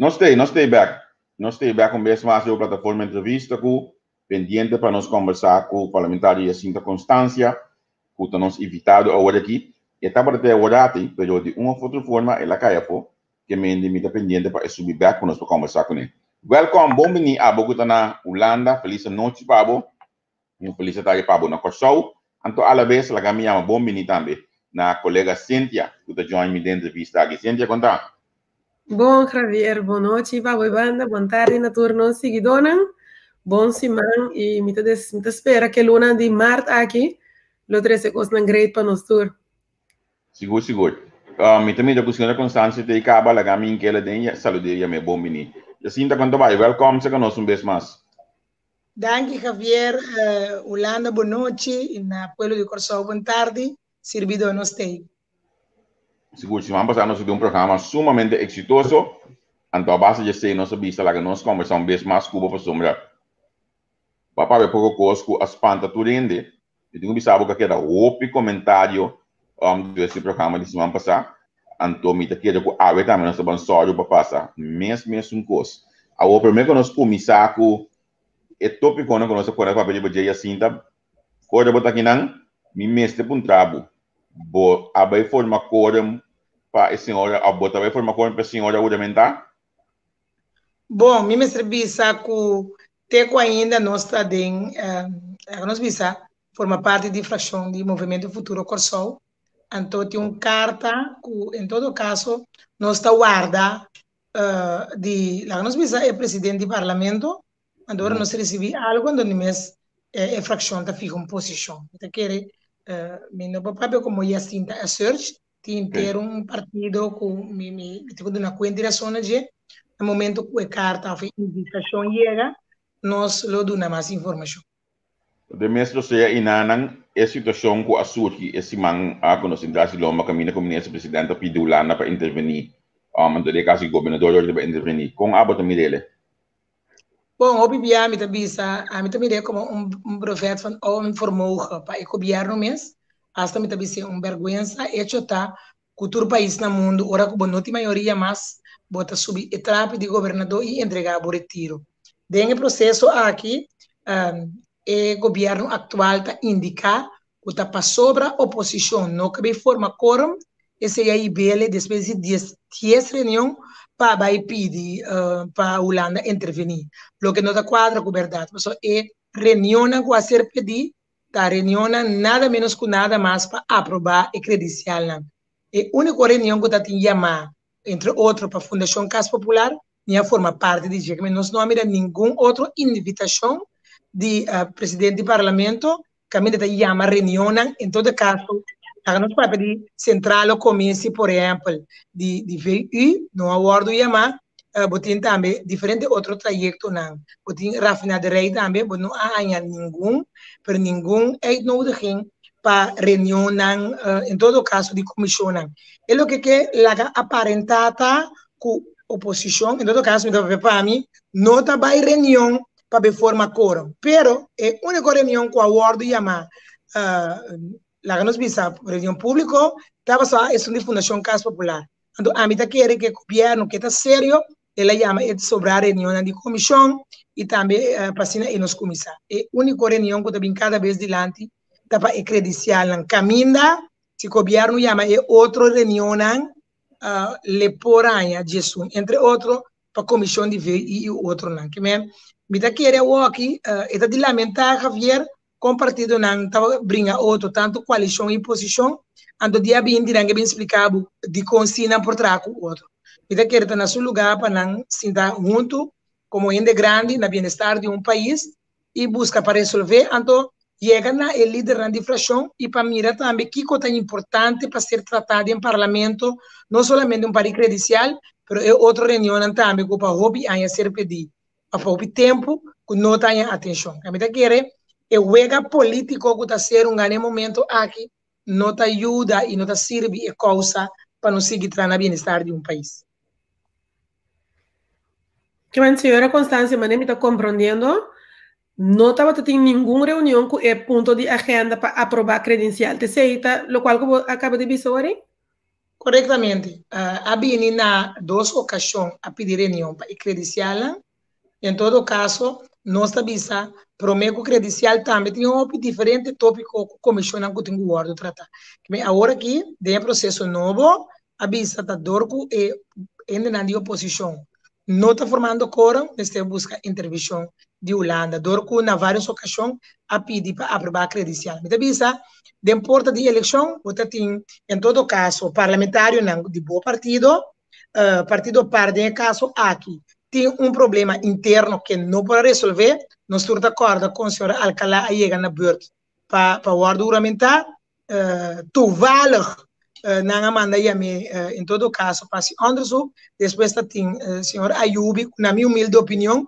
Nos t'ei bèk. Nos t'ei bèk un bes mas riba Plataforma Entrevista ku pendiente pa nos kòmbersá ku Parlamentario Jacinta Constancia, ku ta nos invitado awor aki. E tabata te awor ati, pero di un òf otro forma el a kai afó, ke mende mi ta pendiente pa e subi bèk ku nos por kòmbersá kuné. Wèlkòm, bon biní abo ku ta na Hulanda, felis anochi pa bo. Un felis tardi pa bo na Kòrsou. Anto alabes laga mi yama bon bini tambe na kolega Cynthia ku ta join mi den entrevista aki. Cynthia, kon ta? Bon Javier, bon nochi pa bo e banda, bon tardi na tur nos siguidónan. Bon siman i mi ta des mi ta spera ke luna di mart aki lo trese kosnan great pa nos tur. Sigur sigur. Mi ta mira ku señora Constancia ta ei kaba, laga mi inkela den i salud'é i yam'é bon bini. Jacinta, kon ta bai? Wèlkòm serka nos un bes mas. Danki Javier, Hulanda bon nochi y na pueblo di Corsou bon tardi, sirbidor nos t'ey. Sigur, siman pasá nos a tin un programa sumamente exitoso, anto a base di esey nos a bisa laga nos combersa un bes mas cu bo pasobra bo a papia poco cos cu a spanta tur hende. Mi tin cu bisa bo cu a keda hopi comentario despues di e programa di siman pasá, anto mi ta kere cu awe tambe nos ta ban sòru pa pasa mes mesun cos. Awor prome cu nos cuminsa cu e topiconan cu nos a pone papia riba dje Jacinta, ora bo ta akinan mi mester puntra bo, bo a bay forma quorum pa e señora of bo ta bay forma quorum pa e señora huramentá? Bon, mi mester bisa ku te ku ainda nos ta den, laga nos bisa, forma parti di frakshon di Movimento Futuro Kòrsou, anto tin un karta ku en todo kaso nos ta warda di, laga nos bisa, e presidente di parlamento, anto ora nos risibí algu anto di mes e frakshon ta fiha un posishon. Mi ta kere, mi no por papia komo Jacinta Assurge, Tin henter un partido ku mi mi tin ku duna kuenta i rason na dje. Na momento ku e karta òf e invitashon yega, nos lo duna mas informashon. Den mes lo sea inanan e situashon ku a surgi e siman ku nos tin tras di lomba kaminda ku Minister President a pidi Hulanda pa intervení, anto den e kaso di Gobernador Jorge pa intervení. Kon abo ta mir'el? Bon, hopi bia mi ta bisa, ami ta mir'é komo un un brevet van onvermogen pa e gobièrnu mes, asta mi ta bis'é un bèrgwensa. Echo ta ku tur pais na mundu ora ku bo no tin mayoria mas, bo ta subi e trapi di gobernadó i entregá bo retiro. Den e proseso aki, e gobièrnu aktual ta indiká ku ta pasobra oposishon no ke bai forma quorum, esei a hib'el despues di dies reunion pa bai pidi pa Hulanda intervení, loke no ta kuadra ku bèrdat, pasobra e reunionnan ku a ser pedí ta reunionnan nada ménos ku nada mas pa aprobá e kredisialnan. E úniko reunion ku ta tin yamá, entre otro pa Fundashon Kas Popular, mi a forma parti di dje, nos no a mira ningun otro invitashon di presidente di parlamento Kaminda ta yama reunionnan, en todo kaso, laga nos papia di Centrale Commissie, por ehèmpel, di di VU, no a wòrdu yamá. Bo tin tambe diferente otro trayektonan. Bo tin rafinaderij tambe, bo no a haña ningun, pero ningun uitnodiging pa reunionnan, en todo kaso di komishonnan. E loke ke laga aparentá ta ku oposishon, en todo kaso mi ta papia pa mi, no ta bai reunion pa be forma quorum. Pero e único reunion cu a wordo yama, laga nos bisa, reunion publico, tabata esun di Fundacion Cas Popular. Anto ami ta kere cu e gobierno ke ta serio, el a yama e sobra reunionnan di comision y tambe pa asina e nos cuminsa. E único reunion cu ta bin cada bes dilanti ta pa e credicialnan. Caminda si gobierno yama e otro reunionnan, le por haña djesun, entre otro pa Komishon di VI i otronan. Ke men, mi ta kere awoki, e ta di lamentá, Javier, kon partidonan ta bringa otro, tantu koalishon i posishon, anto dia binti nan ke bin splika bo dikon si nan por traha ku otro. Mi ta kere ta na su lugá pa nan sinta huntu komo hende grandi na bienestar di un pais i buska pa resolvé, anto yega na e lidernan di frashon i pa mira tambe kiko ta importante pa ser tratá den parlamento, no solamente un par di kredisial, pero e otro reunionnan tambe ku pa hopi aña ser pedí, òf pa hopi tempu ku no ta haña atenshon. Mi ta kere e wega polítiko ku ta ser un gana e momento aki no ta yuda i no ta sirbi e kousa pa nos sigui traha na bienestar di un pais. Kiman señora Constancia, manera mi ta comprondiendo, no tabata tin ningun reunion cu e punto di agenda pa aproba credencial. T'esey ta locual cu bo a caba di bisa ori? Korektamente. A bini na dos okashon a pidi reunion pa e kredisialnan. En todo kaso, nos ta bisa promé ku kredisial tambe tin hopi diferente tópiko ku komishonnan ku tin ku wòrdu tratá. Kibé awor aki den e proseso nobo a bisa ta dor ku e hendenan di oposishon no ta formando korum mester buska intervishon di Hulanda dor ku na vários okashon a pidi pa aprobá kredisial. Mi ta bisa den porta di elekshon bo ta tin en todo kaso parlamentarionan di bo partido, partido par den e kaso aki tin un problema interno ke no por a resolvé, nos tur ta kòrda kon señor Alcalá a yega na bùrt pa pa wòrdu huramentá, toevallig nan a manda yam'é en todo kaso pa hasi onderzoek, despues ta tin señor Ayubi ku na mi humilde opinion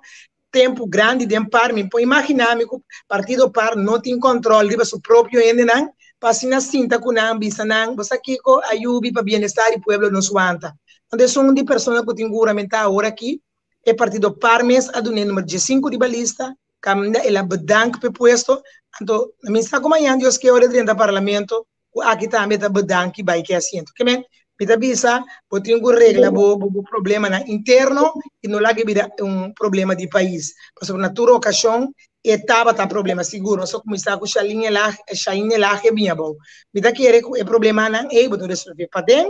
tempu grandi den par mi por imaginá mi ku partido par no tin kòntròl riba su propio hendenan pa asina sinta ku nan bisa nan bo sa kiko Ayubi pa bienestar di pueblo nos wanta. Anto esun di persona ku tin ku huramentá awor aki e partido par mes a dun'é number diesinku riba lista kaminda el a bedank p'e puesto anto mi sa ku mañan Dios ke ora e drenta parlamento ku aki tambe ta bedank i bai ke asiento. Ke men, mi ta bisa bo tin ku regla bo bo problemanan interno i no laga e bira un problema di pais. Pasobra na tur okashon e tabata problema sigur. Nos a kuminsá ku Shalin Elhage, Shain Elhage bin abou. Mi ta kere ku e problemanan ei bo ta resolvé paden,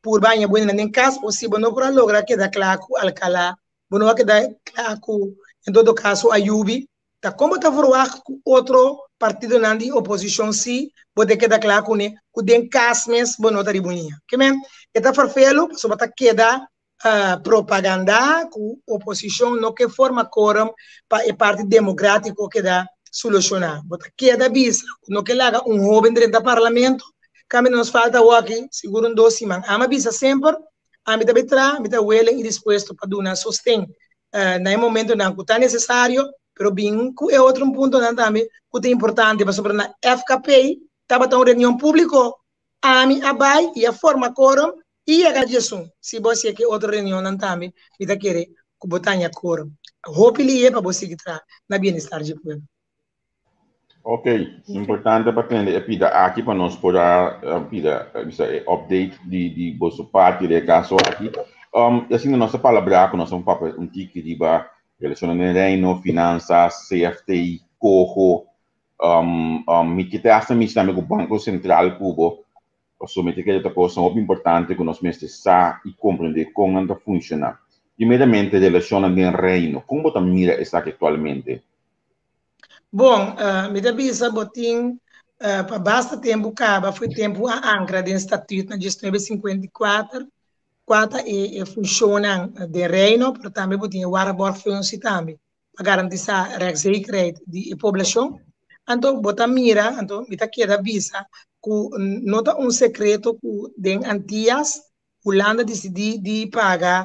purba haña bo hendenan den kas o si bo no por a logra keda kla ku Alcalá, bo no a keda kla ku en todo kaso Ayubi, Ta kon bo ta verwagt ku otro partidonan di oposishon si bo ta keda kla kuné ku den kas mes bo no ta riba un liña? Ke men, e ta ferfelu pasobra ta keda propagandá ku oposishon no ke forma korum pa e parti demokratiko keda solushoná. Bo ta keda bisa ku no ke laga un hóben drenta parlamento, kambia nos falta awòki sigur un dos siman. Ami a bisa semper, ami ta bai traha, mi ta welen i dispuesto pa duna sosten na e momentonan ku ta nesesario, pero bin ku e otro puntonan tambe ku ta importante, pasobra na FKP tabata un reunion públiko, ami a bai i a forma kórum i yega djesun. Si bo hasié ku e otro reunionnan tambe, mi ta kere ku bo ta haña kórum. Hopi lihe pa bo sigui traha na bienestar dje pueblo. Ok, importante pa tende e pida aki pa nos por a pida bisa e update di di boso parti den e caso aki. Um, y asina nos a palabrá ku nos a papia un tiki riba relacionnan den Reino, finanzas, CFT, coho. Um, um, mi ke ta hasta mishi tambe ku Banko Sentral ku bo, pasobra mi ta kere ta kosnan hopi importante ku nos mester sa i komprendé kon nan ta funshoná. Primeramente relacionnan den Reino, kon bo ta mira esaki aktualmente? Bon, mi ta bisa bo tin pa basta tempu kaba for e tempu a ankra den statuut na diesnuebe sinkuenta i kuater kua ta e e funshonnan den Reino, pero tambe bo tin e waarborgfunctie tambe pa garantisá rechtszekerheid di e poblashon. Anto bo ta mira, anto mi ta keda bisa ku no ta un sekreto ku den Antias Hulanda disidí di paga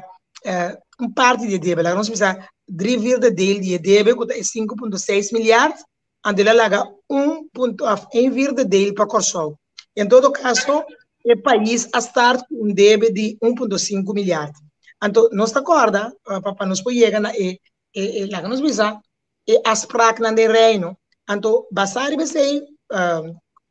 un parti di e debe, laga nos bisa drie vierde deel di e debe ku ta e 5.6 milyard, anto el a laga un punto òf een vierde deel pa Kòrsou. En todo kaso e pais a start ku un debe di 1.5 milyard. Anto nos ta kòrda pa nos por yega na e laga nos bisa e afspraaknan den Reino. Anto basá riba esei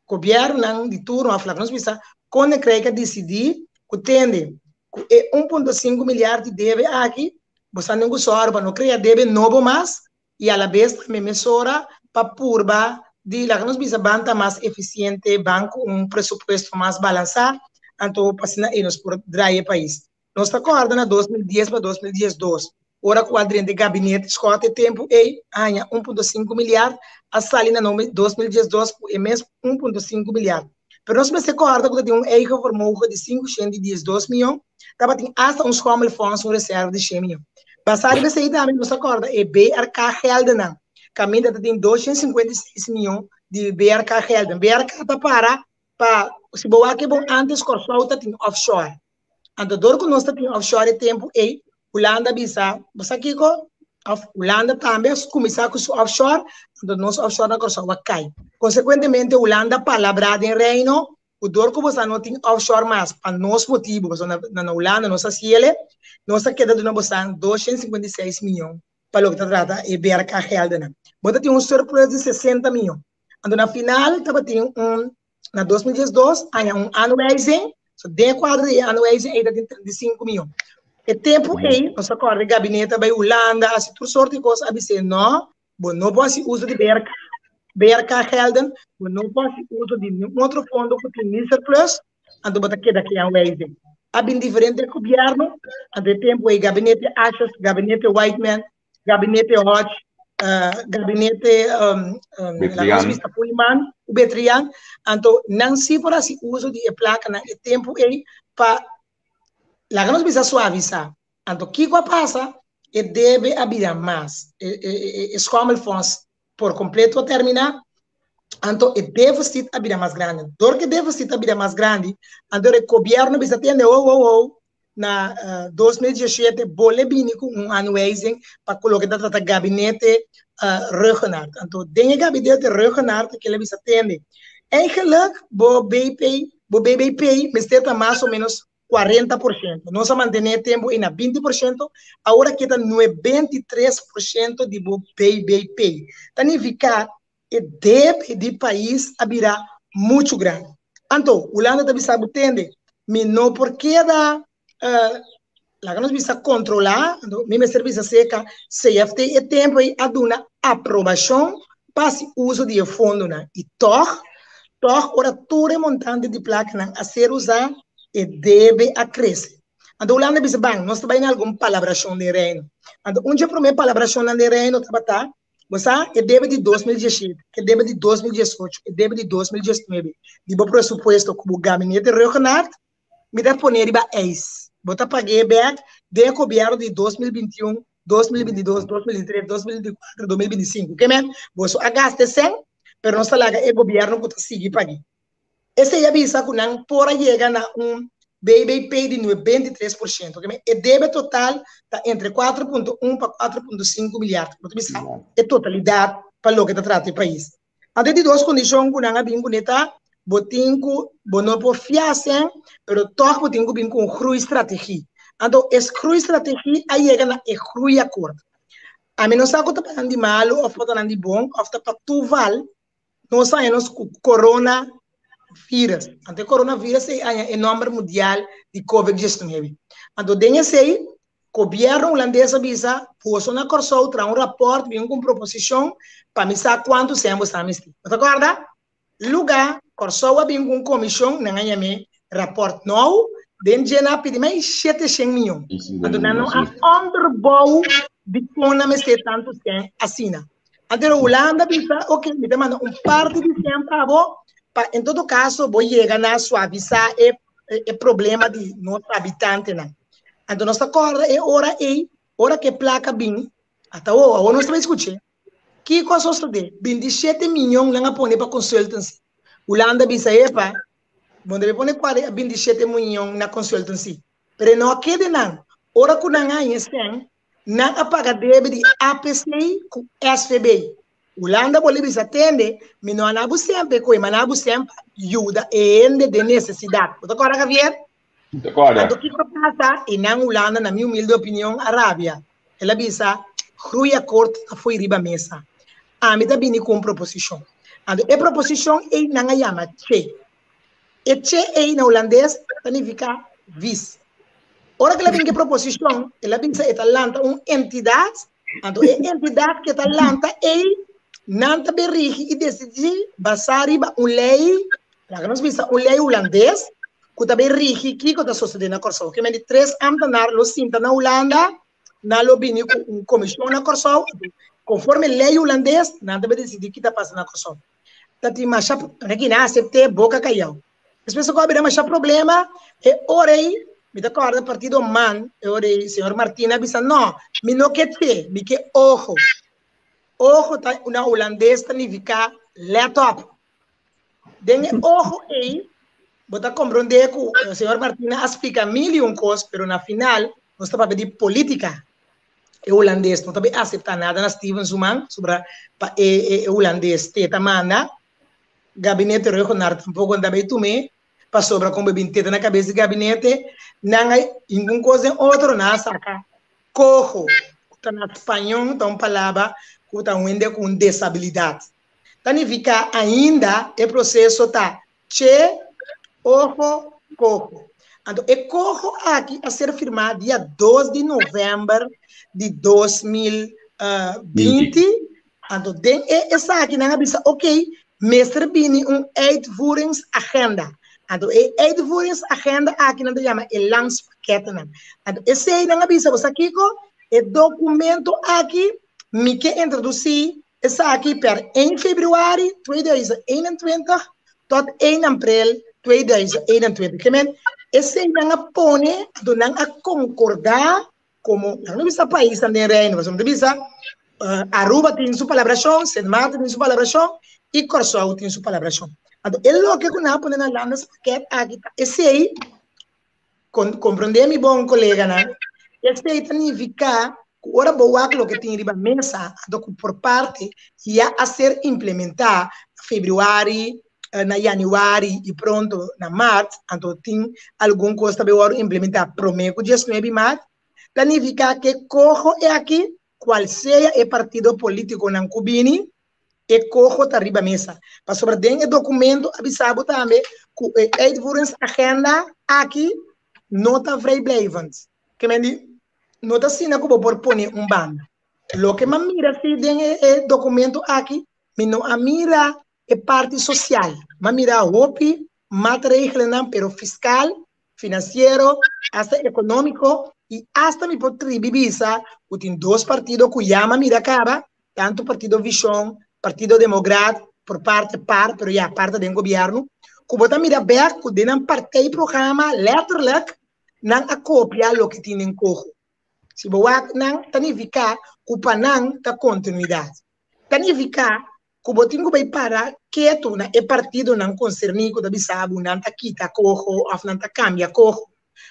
gobièrnunan di turno òf laga nos bisa Koninkrijk a disidí ku tende ku e 1.5 milyar di debe aki bo sa ningun sòru pa no krea debe nobo mas i alabes tambe mesora pa purba di laga nos bisa ban ta mas efisiente, ban ku un presupuesto mas balansá, anto pa asina ei nos por draai e pais. Nos ta kòrda na 2010 pa 2012, ora ku a drenta e gabinete Schotte e tempu ei a haña 1.5 milyard, a sali na 2012 ku e mes 1.5 milyard. Pero nos mester kòrda ku ta tin un eigen vermogen di 512 miyon, tabatin asta un schommelfonds, un reserva di 100 miyon. Basá riba esei tambe nos ta kòrda e BRK geldennan, kaminda ta tin 256 miyon di BRK gelden. BRK ta para pa, si bo wak e bon antes Kòrsou ta tin offshore. Anto dor ku nos ta tin offshore e tempu ei, Hulanda a bisa, bo sa kiko? Of Hulanda tambe a kuminsá ku su offshore, anto nos offshore na Kòrsou a kai. Konsekuentemente Hulanda a palabrá den Reino ku dor ku boso no tin offshore mas pa nos motibu, pasobra na Hulanda nos a siele, nos ta keda duna boso 256 mion pa loke ta trata e BRK geldennan. Bo ta tin un surplus di 60 mion. Anto na final tabatin un na 2012 haña un aanwijzing. So den e kuadro di e aanwijzing ei ta tin 35 mion. E tempu ei nos ta kòrda e gabinete a bai Hulanda hasi tur sorti di kos a bis'é nò, bo no por hasi uso di BRK, BRK gelden, bo no por hasi uso di ningun otro fondo ku tin ni surplus, anto bo ta keda ku e aanwijzing. A bin diferente gobièrnu, anto e tempu ei gabinete Asjes, gabinete Whiteman, gabinete Hodge, gabinete Betrian, Koeiman, Betrian, anto nan si por hasi uso di e plakanan e tempu ei pa laga nos bisa suavisá. Anto kiko a pasa? E debe a bira mas. E schommelfonds por kompleto a terminá, anto e deficit a bira mas grandi. Dor ku e deficit a bira mas grandi, anto e gobièrnu bisa tende, ho, ho, ho, na 2017 bole bini ku un aanwijzing pa ku loke ta trata gabinete Rhuggenaath. Anto den e gabinete Rhuggenaath kila bisa tende, eigenlijk bo BP, bo BBP mester ta mas o menos 40%. Nos a mantené e tempu ei na 20%, awor aki ta 93% di bo BBP. Ta nifiká e debe di pais a bira muchu grandi. Anto, Hulanda ta bisa bo tende, mi no por keda, laga nos bisa kontrolá, anto mi mester bisa seka CFT e tempu ei a duna aprobashon pa hasi uso di e fondonan. I tòg, tòg ora tur e montante di plakanan a ser usá, e debe a krese. Anto Hulanda a bisa, ban, nos ta bai na algun palabrashon den Reino. Anto un dje promé palabrashonnan den Reino tabata Bo sa, e debe di 2017, e debe di 2018, e debe di 2019 di bo presupuesto ku bo gabinete Rhuggenaath, mi ta pone riba ijs. Bo ta pag'é bèk den e gobièrnu di 2021, 2022, 2023, 2024, 2025. Ke men, boso a gasta e sèn, pero nos ta laga e gobièrnu ku ta sigui pag'é. Esei a bisa ku nan por a yega na un BBP di 93%. E debe total ta entre 4.1 pa 4.5 milyard. Bo ta bisa e totalidat pa loke ta trata e pais. Anto e di dos kondishon ku nan a bin kuné ta bo tin ku bo no por fia sèn pero tòg bo tin ku bin ku un groeistrategie. Anto e groeistrategie a yega na e groeiakkoord. Ami no sa ku ta pa nan di malu òf pa ta nan di bon òf ta pa toeval. Nos haña nos ku corona virus. Anto e corona virus ei haña e nòmber mundial di Covid 19. Anto den esei, gobièrnu hulandes a bisa, boso na Kòrsou traha un rapòrt, bin ku un proposishon pa mi sa kuantu sèn bo sa mester. Bo ta kòrda? Lugá, Kòrsou a bin ku un komishon, nan a yam'é rapòrt nou, den dje nan a pidi mai 700 mion. Anto nan no a ònderbou dikon nan mester tantu sèn asina. Anto Hulanda bisa, ok, mi ta manda un parti di sèn pa bo, pa en todo kaso bo yega na suavisá e e problema di nos habitantenan. Anto nos ta kòrda e ora ei, ora ku e plaka bin, ata awor, awor nos ta bai skuch'é. Kiko a sosodé? 27 mion nan a pone pa consultancy. Hulanda bisa, epa, bo no debe pone 27 mion na consultancy. Pero e no a kede nan. Ora ku nan haña e sèn, Nan a paga debe di APC ku SVB. Hulanda bolbe bisa tende, mi no a na bo semper ku e ma na bo semper yuda e hende den nesesidat. Bo ta kòrda Javier? Mi ta kòrda. Anto kiko a pasa? E nan Hulanda na mi humilde opinion a rabia. El a bisa, Groeiakkoord ta fo'i riba mesa. Ami ta bini ku un proposishon. Anto e proposishon ei nan a yama Che. E che ei na hulandes ta nifiká vis. Ora ku el a bin ku e proposishon, el a bisa e ta lanta un entidat, anto e entidat ku e ta lanta ei, nan ta bin rigi i desidí basá riba un lei, laga nos bisa un lei hulandes, ku ta bin rigi kiko ta sosodé na Kòrsou. Ke men di tres ámtenar lo sinta na Hulanda, nan lo bini ku un komishon na Kòrsou, konforme lei hulandes, nan ta bin desidí ki ta pasa na Kòrsou. Ta tin masha, nan a asept'é boka kayau. Despues ku a bira masha problema, e ora ei, mi ta kòrda partido man, e ora ei señor Martina a bisa, no, mi no ke te, mi ke ojo. Ojo ta na hulandes ta nifiká let op. Den e ojo ei, bo ta komprondé ku señor Martina a splika mil i un kos, pero na final nos ta papia di polítika. E hulandes no ta bai aseptá nada na Steven su man, sobra pa e hulandes te ta manda. Gabinete Rhuggenaath tampoco no ta bay tum'é, pasobra como e bin teta na cabes di gabinete, nan a hinca un cos den otro, nan a saca coho, cu ta na spañol ta un palabra cu ta un hende cu un desabilidad. Ta nifica ainda e proceso ta che, ojo, coho. Anto e coho aki a ser firmá dia 2 di novèmber di 2020. Anto den e esaki nan a bisa ok, mester bini un uitvoeringsagenda. Anto e uitvoeringsagenda aki nan ta yama e landspakketnan. Anto esei nan a bisa bo sa kiko? E documento aki mi ke introdusí esaki per 1 februari 2021 tot 1 april 2021. Ke men, esei nan a pone, anto nan a konkordá komo, nan no bisa paisnan den Reino, pasobra nan ta bisa Aruba tin su palabrashon, Sint Maarten tin su palabrashon i Kòrsou tin su palabrashon. Anto e loke ku nan a pone na landespakket aki ta esei, Komprondé mi bon koleganan, esei ta nifiká ku ora bo wak loke tin riba mesa, anto ku por parte ya a ser implementá na febrüari, na yanüari i pronto na mart, anto tin algun kos ta bai wòrdu implementá promé ku diesnuebe mart, ta nifiká ku e koho e aki, kual sea e partido polítikonan ku bini, e koho ta riba mesa. Pasobra den e documento a bisa bo tambe ku e uitvoeringsagenda aki no ta vrijblijvend. Ke men di, no ta asina ku bo por pone un banda. Loke mi a mira si den e documento aki, mi no a mira e parti social. Mi a mira hopi maatregelennan, pero fiscal, finansiero, asta ekonómiko i asta mi por tribi bisa ku tin dos partido ku ya m'a mira kaba, tantu Partido Vishon, Partido Demograt, por parte par, pero ya par ta den gobièrnu, ku bo ta mira bèk ku den nan partijprogramma lèterlik nan a kopia loke tin den koho. Si bo wak nan ta nifiká ku pa nan ta kontinuidat. Ta nifiká ku bo tin ku bai para ketu na e partidonan konserní ku ta bisa bo nan ta kita koho òf nan ta kambia koho.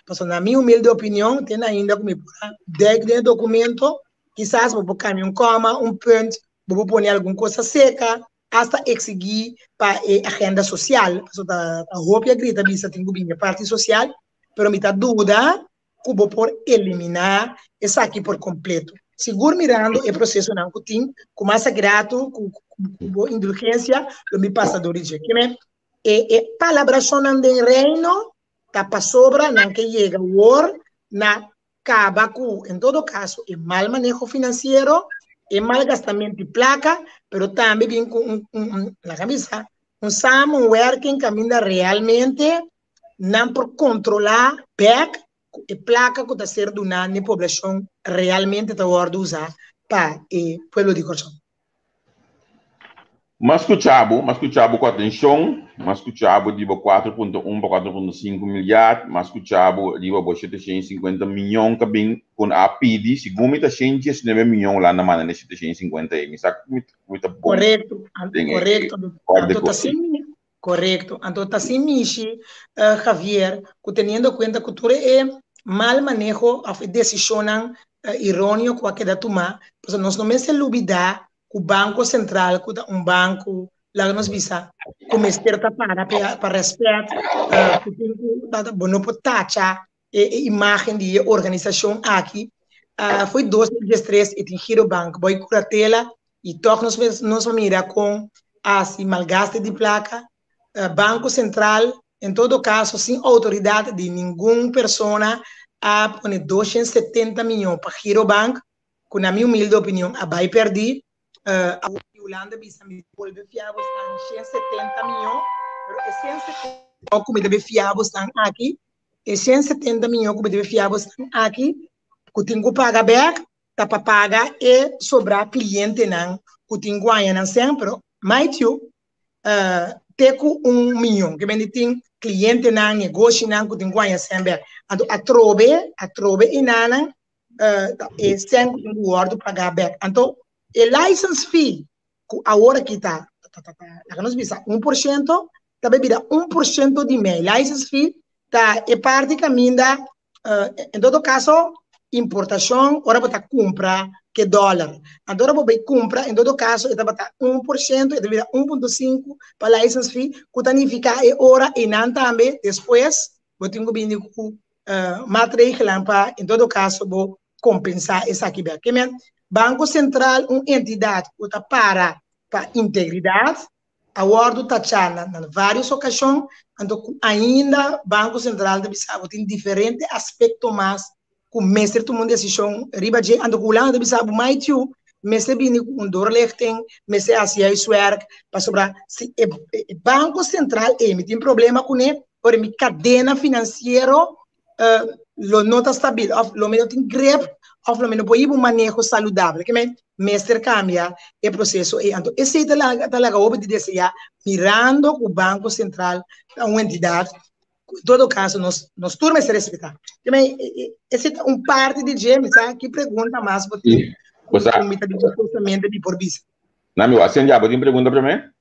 Pasobra na mi humilde opinion, te ainda ku mi por a dèk den e dokumento, kisas bo por kambia un kòma, un punt, bo por pone algun kos aseka, asta eksigí pa e agenda sosial, pasobra ta hopi a grita bisa tin ku bini e parti sosial, pero mi ta duda ku bo por eliminá esaki por kompleto. Sigur mirando e prosesonan ku tin, ku mas sagrado, ku bo indulgensia, lo mi pasa dor di dje. Kimen, e e palabrashonnan den Reino ta pasobra nan ke yega awor na kaba ku, en todo kaso, e mal maneho finansiero, e malgastamento di plaka, pero tambe bin ku un, un, laga bisa, un samenwerking kaminda realmente nan por kontrolá bèk ku e plaka ku ta ser duná na e poblashon realmente ta wòrdu usá pa e pueblo di Kòrsou. M'a skucha bo, m'a skucha bo ku atenshon, m'a skucha bo riba 4.1 pa 4.5 milyard, m'a skucha bo riba bo 750 miyon ka bin ku a pidi, segun mi ta 119 miyon Hulanda manda na e 750 ei, mi sa ku mi ta bon Korekto, den e korekto. orde Anto ta kos ei. sin Korekto. Anto ta sin mishi, Javier, ku teniendo kuenta ku tur e mal maneho òf e desishonnan irónio ku a keda tumá, pasobra nos no mester lubidá ku Banko Sentral ku ta un banko, laga nos bisa, ku mester ta para pa rèspèt, ku tin ku bo no por tacha e imágen di e organisashon aki. Foi 2013 e tin Girobank boi kuratela i tòg nos nos a mira kon hasi malgaste di plaka. Banko Sentral en todo kaso sin outoridat di ningun persona a pone 270 miyon pa Girobank ku na mi humilde opinion a bai pèrdí. Awor di Hulanda bisa mi bolbe fia bosnan 170 miyon pero e 170 miyon ku mi ta bai fia bosnan aki E 170 miyon ku bo debe fia bosnan aki ku tin ku paga bek ta pa paga e sobrá klientenan ku tin ku haña nan sèn pero mind you te ku un miyon ke mende tin klientenan negoshinan ku tin ku haña sèn bek anto atrobe atrobe e nannan e sèn ku tin ku wòrdu pagá bek anto e license fee ku awor aki ta laga nos bisa 1% ta bai bira 1% di mei. License fee ta e parti kaminda en todo kaso importashon ora bo ta kumpra ke dòler. Anto ora bo bai kumpra en todo kaso e tabata 1% e ta bira 1.5 pa license fee ku ta nifiká e ora einan tambe despues bo tin ku bini ku maatregelan pa en todo kaso bo kompensá esaki bèk. Ke men, Banko Sentral un entidat ku ta para pa integridat, a wòrdu tachá na na vários okashon, anto ku ainda Banko Sentral ta bisa bo tin diferente aspekto mas ku mester tuma un desishon riba dje, anto ku Hulanda ta bisa bo maitiu mester bini ku un doorlichting, mester hasi huiswerk, pasobra si e e Banko Sentral ei mi tin problema kuné, ora mi kadena finansiero lo no ta stabil òf lo mi no tin grip òf lo mi no por hiba un maneho saludabel. Ke men mester kambia e proseso ei. Anto esei ta laga ta laga hopi di deseá mirando ku Banko Sentral ta un entidat ku en todo kaso nos nos tur mester respetá. Ke men esei ta un parti di dje. Mi sa ki pregunta mas bo tin ku mi ta dispuestamente di por bisa. Nami, wak Senja, bo tin pregunta promé?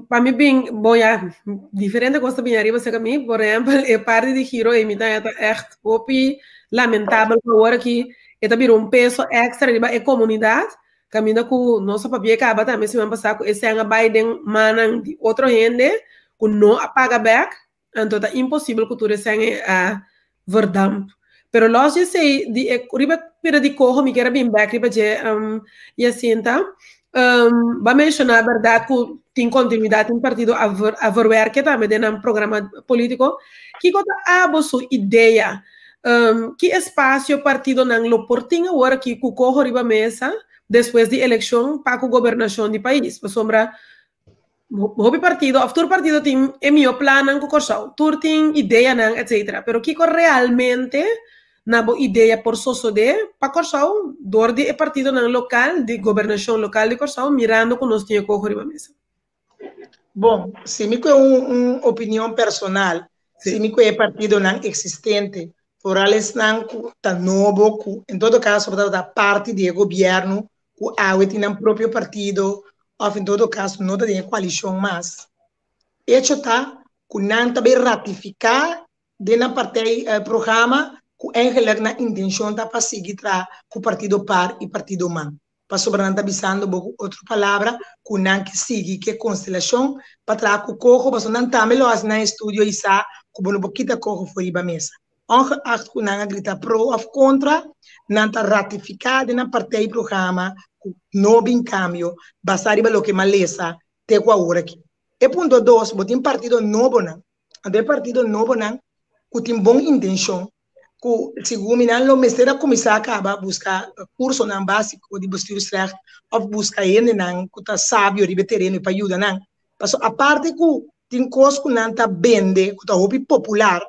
Pa mi bin, bon ya, diferente cos ta bin ariba cerca mi. Por ehempel, e parti di giro ei mi ta ta echt hopi lamentabel ku awor aki e ta bira un peso extra riba e comunidad. Caminda ku nos a papia caba tambe siman pasa ku e sèn a bai den mannan di otro hende ku no a paga bek. Anto ta imposibel ku tur e sèn ei a verdamp. Pero lòs di esei, di e riba pida di koho mi kier a bin bèk riba dje, Jacinta. Bo a menshoná bèrdat ku tin kontinuidat tin partido a a verwerke tambe den nan programa polítiko. Kiko ta abo su idea? Ki espasio partidonan lo por tin awor aki ku koho riba mesa despues di elekshon pa ku gobernashon di pais? Pasobra Hopi partido of tur partido tin e mihó plannan ku Kòrsou. Tur tin ideanan etcetera. Pero kiko realmente na bo idea por sosodé pa Kòrsou dor di e partidonan lokal, di gobernashon lokal di Kòrsou mirando ku nos tin e koho riba mesa? Bon, si mi kue un un opinion personal, si mi kue e partidonan eksistente, foral esnan ku ta nobo ku en todo kaso por tabata parti di e gobièrnu ku awe tin nan propio partido òf en todo kaso no ta den e koalishon mas. Echo ta ku nan ta bai ratifiká den nan partij programa ku eigenlik nan intenshon ta pa sigui traha ku partido par i partido man. Pasobra nan ta bisando bo ku otro palabra ku nan ke sigui ku e konstelashon pa traha ku Coho pasobra nan tambe lo hasi nan estudio i sa ku bo no por kita Coho for riba mesa. Ongeacht ku nan a grita pro òf kontra, nan ta ratifiká den nan partijprogramma ku no bin kambio basá riba loke m'a lesa te ku awor aki. E punto dos, bo tin partido nobonan. Anto e partido nobonan ku tin bon intenshon, ku segun mi nan lo mester a kuminsá kaba buska kursonan básiko di bestuursrecht òf buska hendenan ku ta sabio riba e tereno pa yuda nan. Pasobra aparte ku tin kos ku nan ta bende ku ta hopi popular,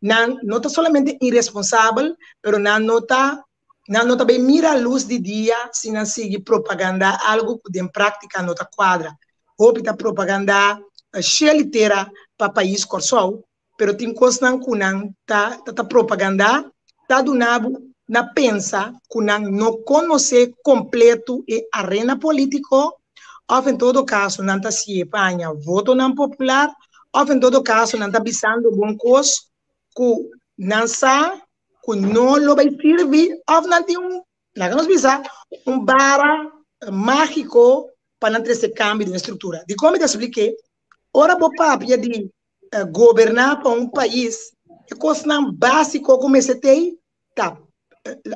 nan no ta solamente irresponsabel, pero nan no ta nan no ta bay mira luz di dia si nan sigui propaganda algo cu den practica no ta cuadra. Hopi ta propaganda shel y tera pa pais Corsou, pero tin cosnan cu nan ta ta propaganda ta duna bo na pensa cu nan no conoce completo e arena politico of en todo caso nan ta siye pa haña votonan popular of en todo caso nan ta bisando bon cos cu nan sa cu no lo bay sirbi of nan tin un, laga nos bisa, un bara magico pa nan trece cambio den e structura. Dicon mi ta spliké? Ora bo papia di goberna pa un pais, e cosnan basico cu mester tey ta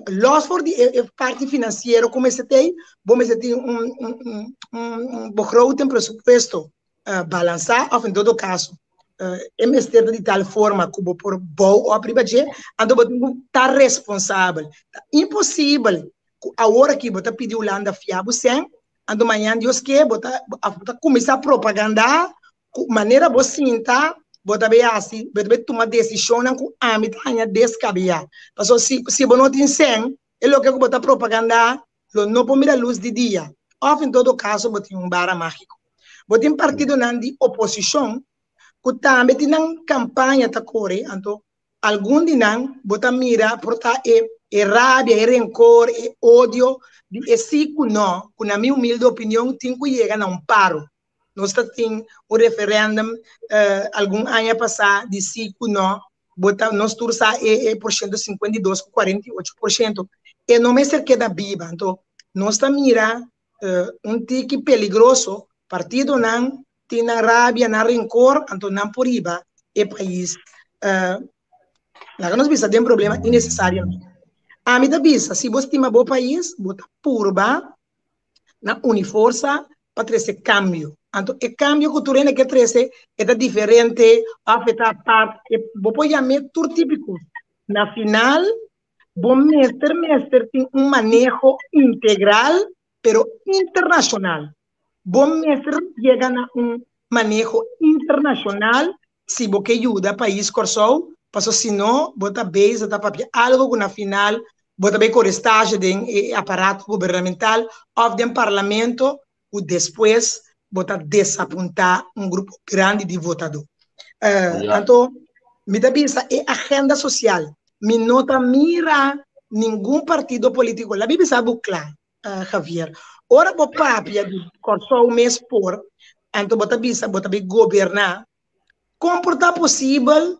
los for di e parti financiero cu mester tey, bo mester tin un un un begroting presupuesto balansa of en todo caso e mester ta di tal forma cu bo por bou op riba dje, anto bo tin cu ta responsabel. Ta imposibel cu awor aki bo ta pidi Hulanda fia bo cen, anto mañan Dios ke bo ta bo ta cuminsa propaganda Ku manera bo sinta, bo ta bay hasi, bo ta bay tuma desishonnan ku ami ta haña deskabeyá. Pasobra si, si bo no tin sèn, e loke ku bo ta propagandá lo no por mira lus di dia. Òf en todo kaso bo tin un bara mágiko. Bo tin partidonan di oposishon ku tambe tin nan kampaña ta kore, anto algun di nan bo ta mira por ta e e rabia, e renkor, e odio di e sí ku no, ku na mi humilde opinion tin ku yega na un paro. Nos ta tin un referendum algun aña pasá di sí ku no. Bo ta, nos tur sa e e porshento 52 ku 48%. E no mester keda biba. Anto nos ta mira un tiki peligroso, partidonan tin nan rabia, nan renkor, anto nan por hiba e pais laga nos bisa den problema inesesariamente. Ami ta bisa, si bo stima bo pais, bo ta purba na uni forsa. pa trese kambio. Anto e kambio ku tur hende ke trese e ta diferente òf e ta apart, e bo por yam'é tur típiko. Na final bo mester mester tin un maneho integral pero internashonal. Bo mester yega na un maneho internashonal si bo ke yuda pais Kòrsou, paso si no bo ta bezig ta papia algo ku na final bo ta bai kore stage den e aparato gubernamental òf den parlamento ku despues bo ta desapuntá un grupo grandi di votadó. Anto mi ta bisa e agenda sosial mi no ta mira ningun partido polítiko, labi bisa bo kla Javier, ora bo papia di Kòrsou mes por, anto bo ta bisa bo ta bai goberná, kon por ta posibel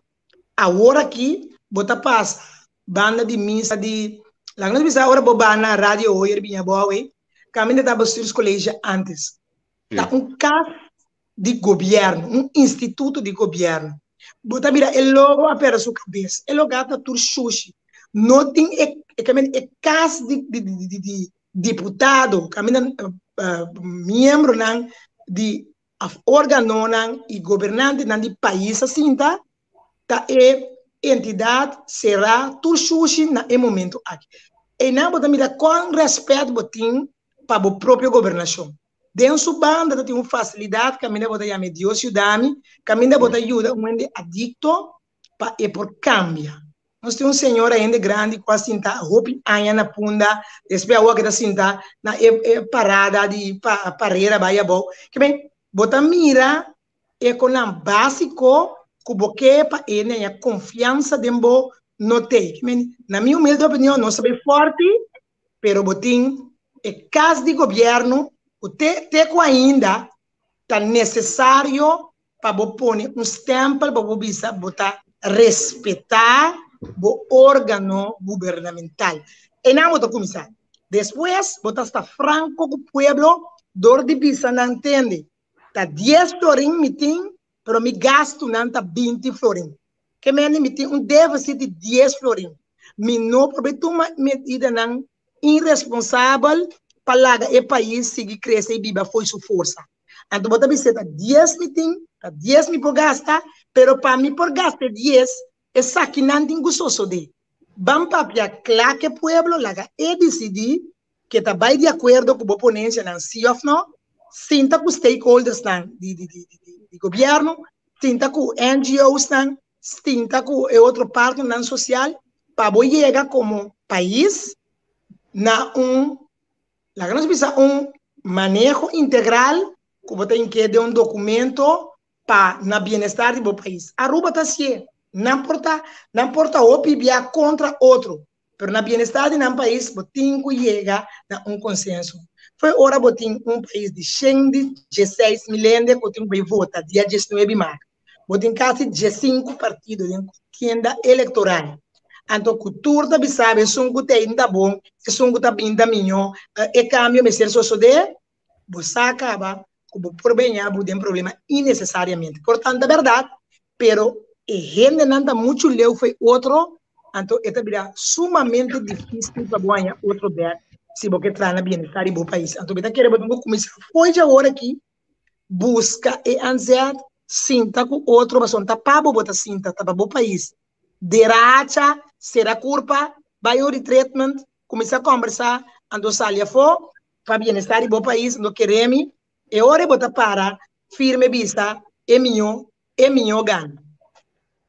awor aki bo ta pasa banda di misa di, laga nos bisa ora bo ba na Radio Hoyer biña abou ei, kaminda ta Bestuurscollege antes, ta un kas di gobièrnu, un instituto di gobièrnu. Bo ta mira e logo a perde su kabes, e lugá ta tur shushi. No tin e e kas di di diputado kaminda miembronan di òf organonan i gobernantenan di pais a sinta, ta e entidat será tur shushi na e momento aki. Einan bo ta mira kon rèspèt bo tin pa bo propio gobernashon. Den su banda ta tin un facilidad caminda bo ta yama e Dios yudami, caminda bo ta yuda un hende adicto pa e por cambia. Nos tin un señora hende grandi cu a sinta hopi aña na Punda, despues awor ke ta sinta na e e parada di pa parera bay abou. Ke men, bo ta mira e konan basico cu bo ke pa e haña confiansa den bo no tey. Ke men, na mi humilde opinion nos ta bay forti pero bo tin e kas di gobièrnu ku te te ku ainda ta nesesario pa bo pone un stèmpel pa bo bisa bo ta respetá bo órgano gubernamental. Einan bo ta kuminsá. Despues bo ta sta franko ku pueblo dor di bisa nan tende ta dies florin mi tin pero mi gastunan ta 20 florin. Ke mende mi tin un deficit di 10 florin. Mi no por bai tuma medidanan irresponsabel pa laga e pais sigui crece y biba fo'i su forsa. Anto bo ta bisa ta 10 mi tin, ta 10 mi por gasta, pero pa mi por gasta e 10, esakinan tin cu sosode. Ban papia cla cu e pueblo, laga e dicidi ke ta bai di akuerdo ku bo ponensianan si òf no, sinta ku stakeholdersnan di di di di gobièrnu, sinta ku NGOsnan, sinta ku e otro partnernan sosial pa bo yega komo pais na un, laga nos bisa un maneho integral ku bo ta ink'é den un dokumento pa na bienestar di bo pais. Aruba ta hasié, nan por ta nan por ta hopi bia kontra otro, Pero na bienestar di nan pais bo tin cu yega na un consenso. Fo'i ora bo tin un pais di shen di dieseis mil hende cu tin cu bay vota dia diesnuebe maart, bo tin casi diescinco partido den contienda electoral. Anto cu tur ta bisa bo esun cu ta ainda bon, esun cu ta bin ta miho, e cambio mester sosode, bo sa caba cu bo por beña bo den problema innecesariamente. Por tanto ta berdad, pero e hendenan ta mucho leu fo'i otro, anto e ta bira sumamente dificil pa bo haña otro bek si bo ke traha na bienestar di bo pais. Anto mi ta kere bo tin ku kuminsá fo'i dje awor aki buska e anzet, sinta ku otro, pasobra no ta pa bo bo ta sinta, ta pa bo pais. Dera hacha, sera kurpa, bai un retreatment, kuminsá kòmbersá, anto sali afó, Pa bienestar di bo pais no kere mi, e ora bo ta para firme bisa e miñó, e miñó gana.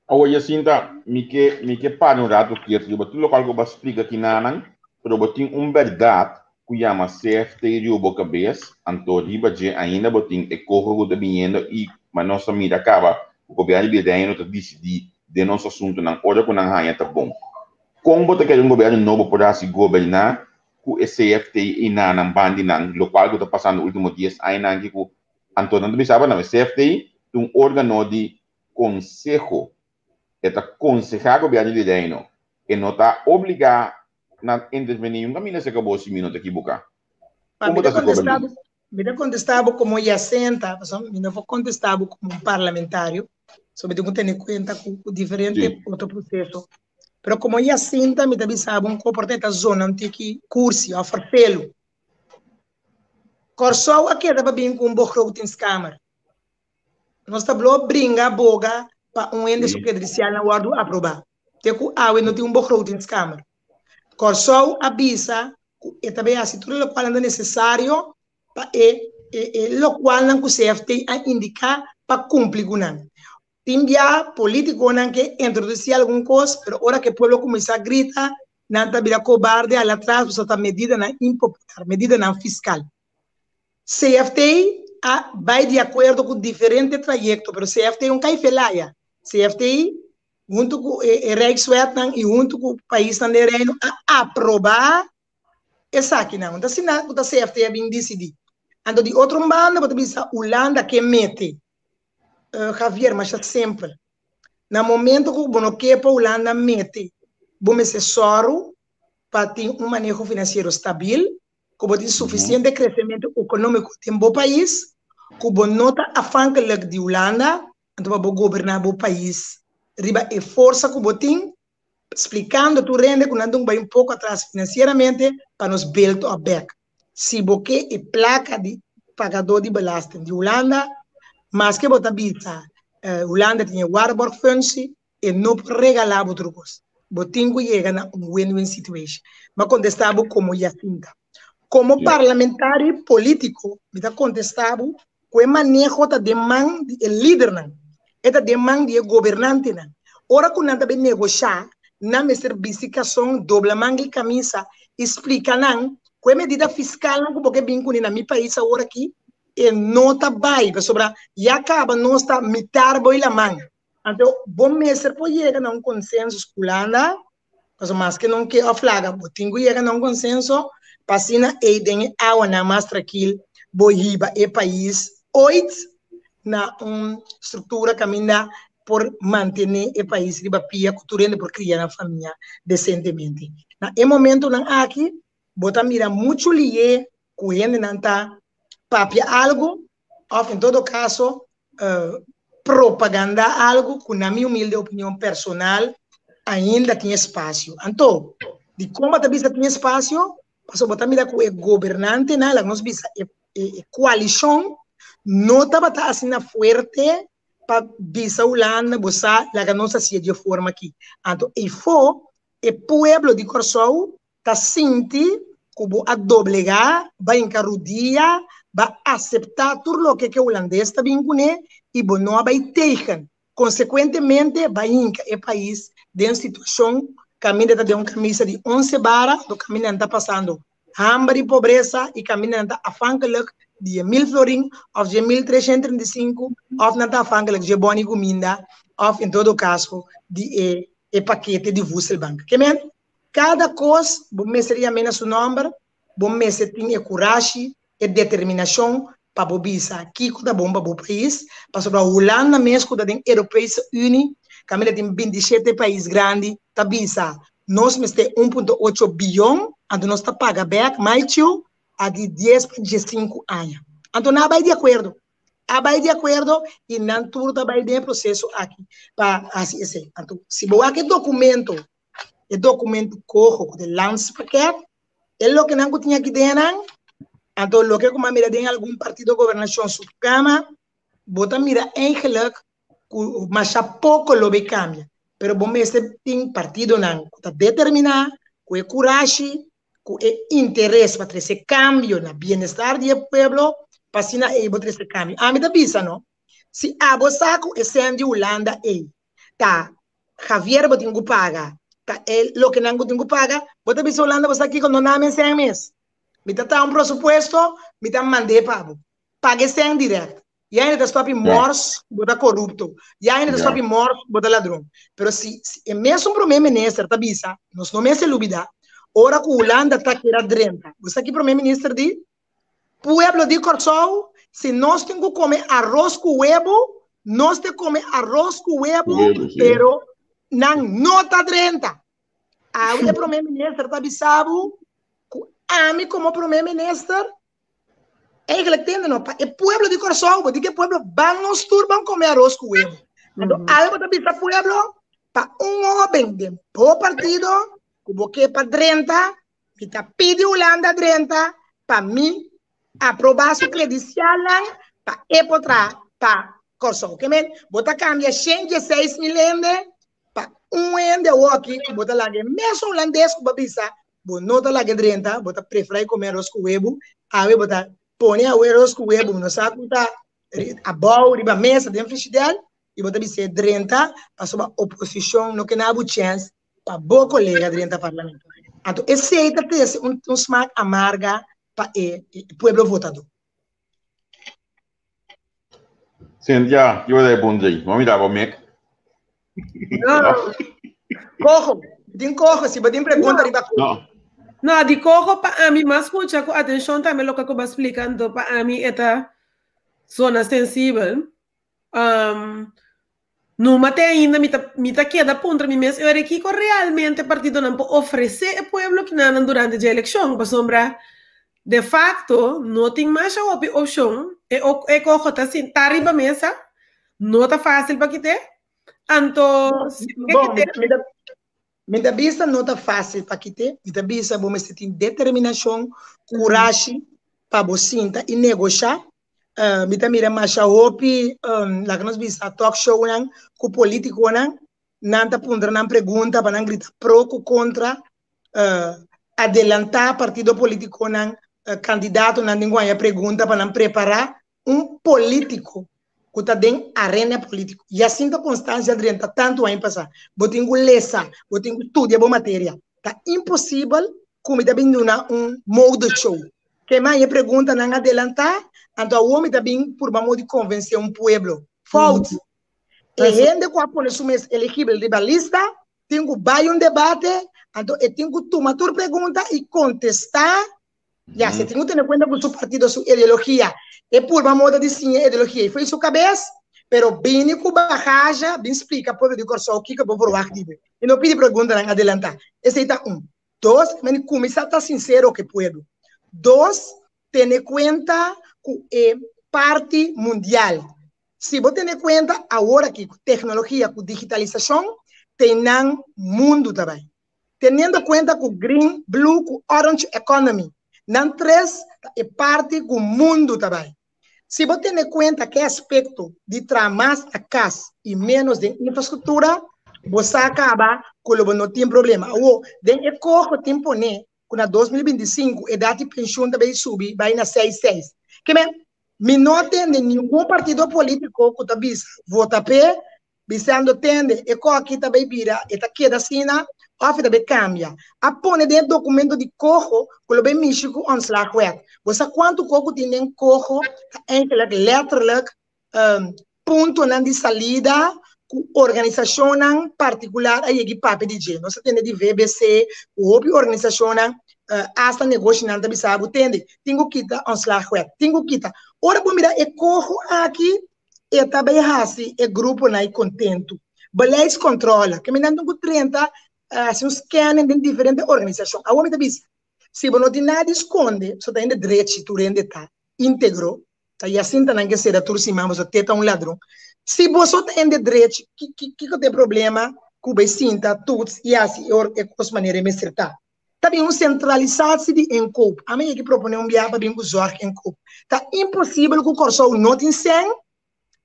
Awor Jacinta, mi ke mi ke para un rato kier riba tur lokual ku bo a splika kinanan, pero bo tin un bèrdat ku yama CFT riba bo kabes, anto riba dje ainda bo tin e koho ku ta biniendo i ma nos ta mira kaba ku gobièrnu di Reino ta disidí den nos asuntunan ora ku nan haña ta bon. Kon bo ta kere un gobièrnu nobo por hasi goberná ku e CFT i na nan bandinan, lokual ku ta pasando ultimo dies añanan aki ku anto nan ta bisa nan e CFT ta un organo di konseho, e ta konsehá gobièrnu di Reino, e no ta obligá na intervení un kaminda serka bo si mi no ta ekiboká. Kon bo ta hasi goberná? Mi ta kontestá bo komo Jacinta, pasobra mi no por kontestá bo komo un parlamentario, so mi tin ku tene kuenta ku diferente otro proseso. Pero como Jacinta mi ta bisa bo un ko por ta e ta zona un tiki cursi of ferfelu. Kòrsou a keda pa bin ku un begrotingskamer. Nos ta blo bringa boga pa un hende su credencialnan wòrdu aprobá. Te ku awe no tin un begrotingskamer. Kòrsou a bisa ku e ta bai hasi tur lokualnan ta nesesario pa e e lokualnan ku CFT a indiká pa kumpli ku nan. Tin bia politikonan ke introdusí algun kos, pero ora ku e pueblo kuminsá grita, nan ta bira kobarde hala atras pasobra ta medidanan impopular, medidanan fiskal. CFT a bai di akuerdo ku diferente trayekto, pero CFT un kai felaya. CFT huntu ku e Rijkswetnan i huntu ku paisnan den Reino a aprobá esakinan. No ta asina ku ta CFT a bin disidí. Anto di otro un banda bo ta bisa Hulanda ke mete. Javier, masha simpel. Na momento ku bo no ke pa Hulanda mete, bo mester sòru pa tin un maneho finansiero stabil, ku bo tin sufisiente kresementu ekonómiko den bo pais, ku bo no ta afhankelijk di Hulanda, anto pa bo goberná bo pais riba e forsa ku bo tin, splikando tur hende ku nan dun bai un poko atras finansieramente pa nos build up bek. Si bo ke e plaka di pagadó di belasting di Hulanda, maske bo ta bisa Hulanda tin e waarborgfunctie, e no por regalá bo tur kos. Bo tin ku yega na un win-win situation. Mi a kontestá bo komo Jacinta. Komo parlamentario i polítiko, mi ta kontestá bo ku e maneho ta den man di e lidernan, e ta den man di e gobernantenan. Ora ku nan ta bin negoshá, nan mester bisti kason, dobla manga i kamisa i splika nan ku e medida fiskalnan ku bo ke bin kuné na mi pais awor aki, e no ta bai pasobra ya kaba nos ta mitar bo i laman. Anto bo mester por yega na un konsensus ku Hulanda, pasobra maske nan ke òf laga, bo tin ku yega na un konsenso pa asina ei den e awanan mas trakil bo hiba e pais oit na un struktura kaminda por mantené e pais riba pia ku tur hende por kria nan famia desentemente. Na e momentonan aki bo ta mira muchu lié ku hendenan ta papia algu òf en todo kaso propagandá algu ku na mi humilde opinion personal ainda tin espasio. Anto, dikon bo ta bisa tin espasio? Pasobra bo ta mira ku e gobernantenan, laga nos bisa e e koalishon no tabata asina fuerte pa bisa Hulanda bo sa laga nos hasié di e forma aki. Anto eifó e pueblo di Kòrsou ta sinti ku bo a doblegá, ba hinka rudia, ba aseptá tur loke ku e hulandes ta bin kuné i bo no a bai tegen. Konsekuentemente ba hinka e pais den situashon kaminda ta den un kamisa di onse bara, do kaminda nan ta pasando hamber i pobresa i kaminda nan ta afhankelijk di e mil florin òf dje 1335 òf nan ta afhankelijk dje bòn i kuminda òf en todo kaso di e e pakete di voedselbank. Ke men? Kada kos bo mester yam'é na su nòmber, bo mester tin e kurashi, e determinashon pa bo bisa kiko ta bon pa bo pais, pasobra Hulanda mes ku ta den Europese Unie, kaminda tin 27 pais grandi, ta bisa nos mester 1.8 biyon, anto nos ta paga bèk maichu a di dies pa diesinku aña. Anto nan a bai di akuerdo, a bai di akuerdo i nan tur ta bai den e proseso aki pa hasi esei. Anto si bo wak e dokumento e documento coho cu de landspakket, e loke nan cu tin aki den nan, anto loke cu m'a mira den algun partido gobernacion su programa, bo ta mira eigenlijk cu masha poco lo bay cambia, pero bo mester tin partidonan cu ta determina, cu e curashi, cu e interes pa trece cambio na bienestar di e pueblo, pa asina ey bo trece cambio. Ami ta bisa no, si abo sa cu e cen di Hulanda ey ta Javier bo tin ku paga, ta e loke nan ku tin ku paga, bo ta bisa Hulanda bo sa kiko no name sèn mes. Mi ta traha un presupuesto, mi ta mand'é pa bo. Paga e sèn dirèkt. Ya hende ta stòp i mòrs ku bo ta korupto. Ya hende ta stòp i mòrs ku bo ta ladron. Pero si e mesun promé minister ta bisa, nos no mester lubidá, ora ku Hulanda ta keda drenta, bo sa ki promé minister di? Pueblo di Kòrsou, si nos tin ku kome aros ku webu, nos te kome aros ku webu, pero nan no ta drenta. Awe e prome minister ta bisa bo ku ami komo prome minister, eigenlijk tende no, pa e pueblo di Kòrsou, bo di ku e pueblo ban nos tur ban kome aros ku webu. Anto awe bo ta bisa pueblo, pa un hoben den bo partido ku bo ke pa drenta, Mi ta pidi Hulanda drenta pa mi Aprobá su kredisialnan pa e por traha pa Kòrsou. Ke men, bo ta kambia 116 mil hende pa un hende awoki ku bo ta laga e mesun hulandes ku bo a bisa bo no ta laga e drenta, bo ta preferá e kome aros ku webu, awe bo ta pone awe aros ku webu, bo no sa ku ta abou riba mesa den frishidèr i bo ta bis'é drenta pasobra oposishon no ke na bo chèns pa bo kolega drenta parlamento. Anto esei ta trese un smak amarga pa e pueblo votadó. Cynthia, ki ora e bon djei? Bo mira bo mek. No. Koho, tin koho, si bo tin pregunta riba koho. No. No, di koho pa ami mas skucha ku atenshon tambe loke ku bo a splika, anto pa ami e ta zona sensibel. Um, Numa te ainda mi ta mi ta keda puntra mi mes e ora kiko realmente partidonan por ofresé e pueblo kinanan durante dje elekshon, pasobra de facto no tin masha hopi opshon, e e koho ta sintá riba mesa, no ta fásil pa kit'é, anto si bo ke Bon, kit'é. mi ta mi ta bisa no ta fásil pa kit'é, mi ta bisa bo mester tin determinashon, kurashi pa bo sinta i negoshá. Mi ta mira masha hopi, laga nos bisa, talk shownan ku politikonan, nan ta puntra nan pregunta pa nan grita pro ku kontra, adelantá partido politikonan, kandidatonan tin ku haña pregunta pa nan prepará un politiko ku ta den arena politiko. Jacinto Constancia drenta tantu aña pasá, bo tin ku lesa, bo tin ku studia bo materia. Ta imposibel ku mi ta bin duna un mode show. Ke man e preguntanan adelantá, anto awor mi ta bin purba modo di konvensé un pueblo. Fout! E hende ku a pone su mes eligibel riba lista tin ku bai un debate, anto e tin ku tuma tur pregunta i kontestá. Ya, si e tin ku tene kuenta ku su partido, su ideologia. E purba modo di siña ideologia ei fo'i su kabes, pero bini ku bagaja bin splika pueblo di Kòrsou kiko bo verwagt di bo. I no pidi preguntanan adelantá. Esei ta un. Dos, men kuminsá ta sinsero ku e pueblo. Dos, tene kuenta ku e parti mundial. Si bo tene kuenta awor aki ku teknologia, ku digitalisashon, te nan mundu ta bai. Teniendo kuenta ku green, blue ku orange economy, nan tres ta e parti ku mundu ta bai. Si bo tene kuenta ku e aspekto di traha mas na kas i ménos den infrastruktura, bo sa kaba ku lo bo no tin problema. Awor, den e koho tin pone ku na 2025 edat di penshun ta bai subi bai na seis seis. Ke men, mi no a tende ningun partido polítiko ku ta bisa vota p'e Bisando tende, e ko aki ta bay bira, e ta keda asina of e ta bay cambia. A pone den e documento di coho cu lo bay mishi cu ontslagwet. Bo sa cuanto ko cu tin den coho ta eigenlijk letterlijk puntonan di salida cu organisacionnan particular a yegi papia di dje. Nos a tende di VBC cu hopi organisacionnan, hasta negoshinan ta bisa bo tende, tin cu kita ontslagwet, tin cu kita. Ora bo mira e coho aki, e ta bai hasi e gruponan ei kontentu. Beleidscontrole, ke mi nan tin ku drenta hasi un scanning den diferente organisashon. Awor mi ta bisa, si bo no tin nada di skonde, so ta hende drechi, tur hende ta integro, ta Jacinta nan ke sera tur siman pasobra te ta un ladron. Si boso ta hende drechi, kiko ta e problema ku bai sinta toets i hasi e kos manera e mester ta? Ta bin un sentralisatie di inkoop. Ami yegi propone un biaha pa bin ku zorginkoop. Ta imposibel ku Kòrsou no tin sèn,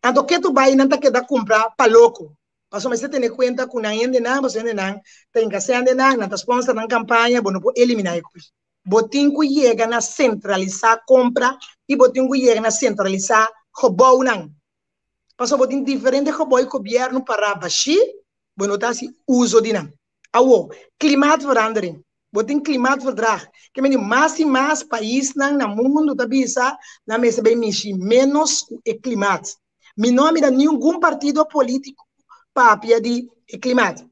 anto ketu bai nan ta keda kumpra pa loko. Pasobra mester tene kuenta ku nan hendenan, pasobra hendenan ta hinka sèn den nan, nan ta sponsor nan kampaña, bo no por eliminá e kos. Bo tin ku yega na sentralisá kompra i bo tin ku yega na sentralisá gebounan. Pasobra bo tin diferente gebou i gobièrnu pará bashí, bo no ta hasi uso di nan. Awo, klimaatverandering, bo tin klimaatverdrag, ke mende mas i mas paisnan na mundu ta bisa nan mester bai mishi ménos ku e klimaat. Mi no a mira ningun partido polítiko papia di e klimaat.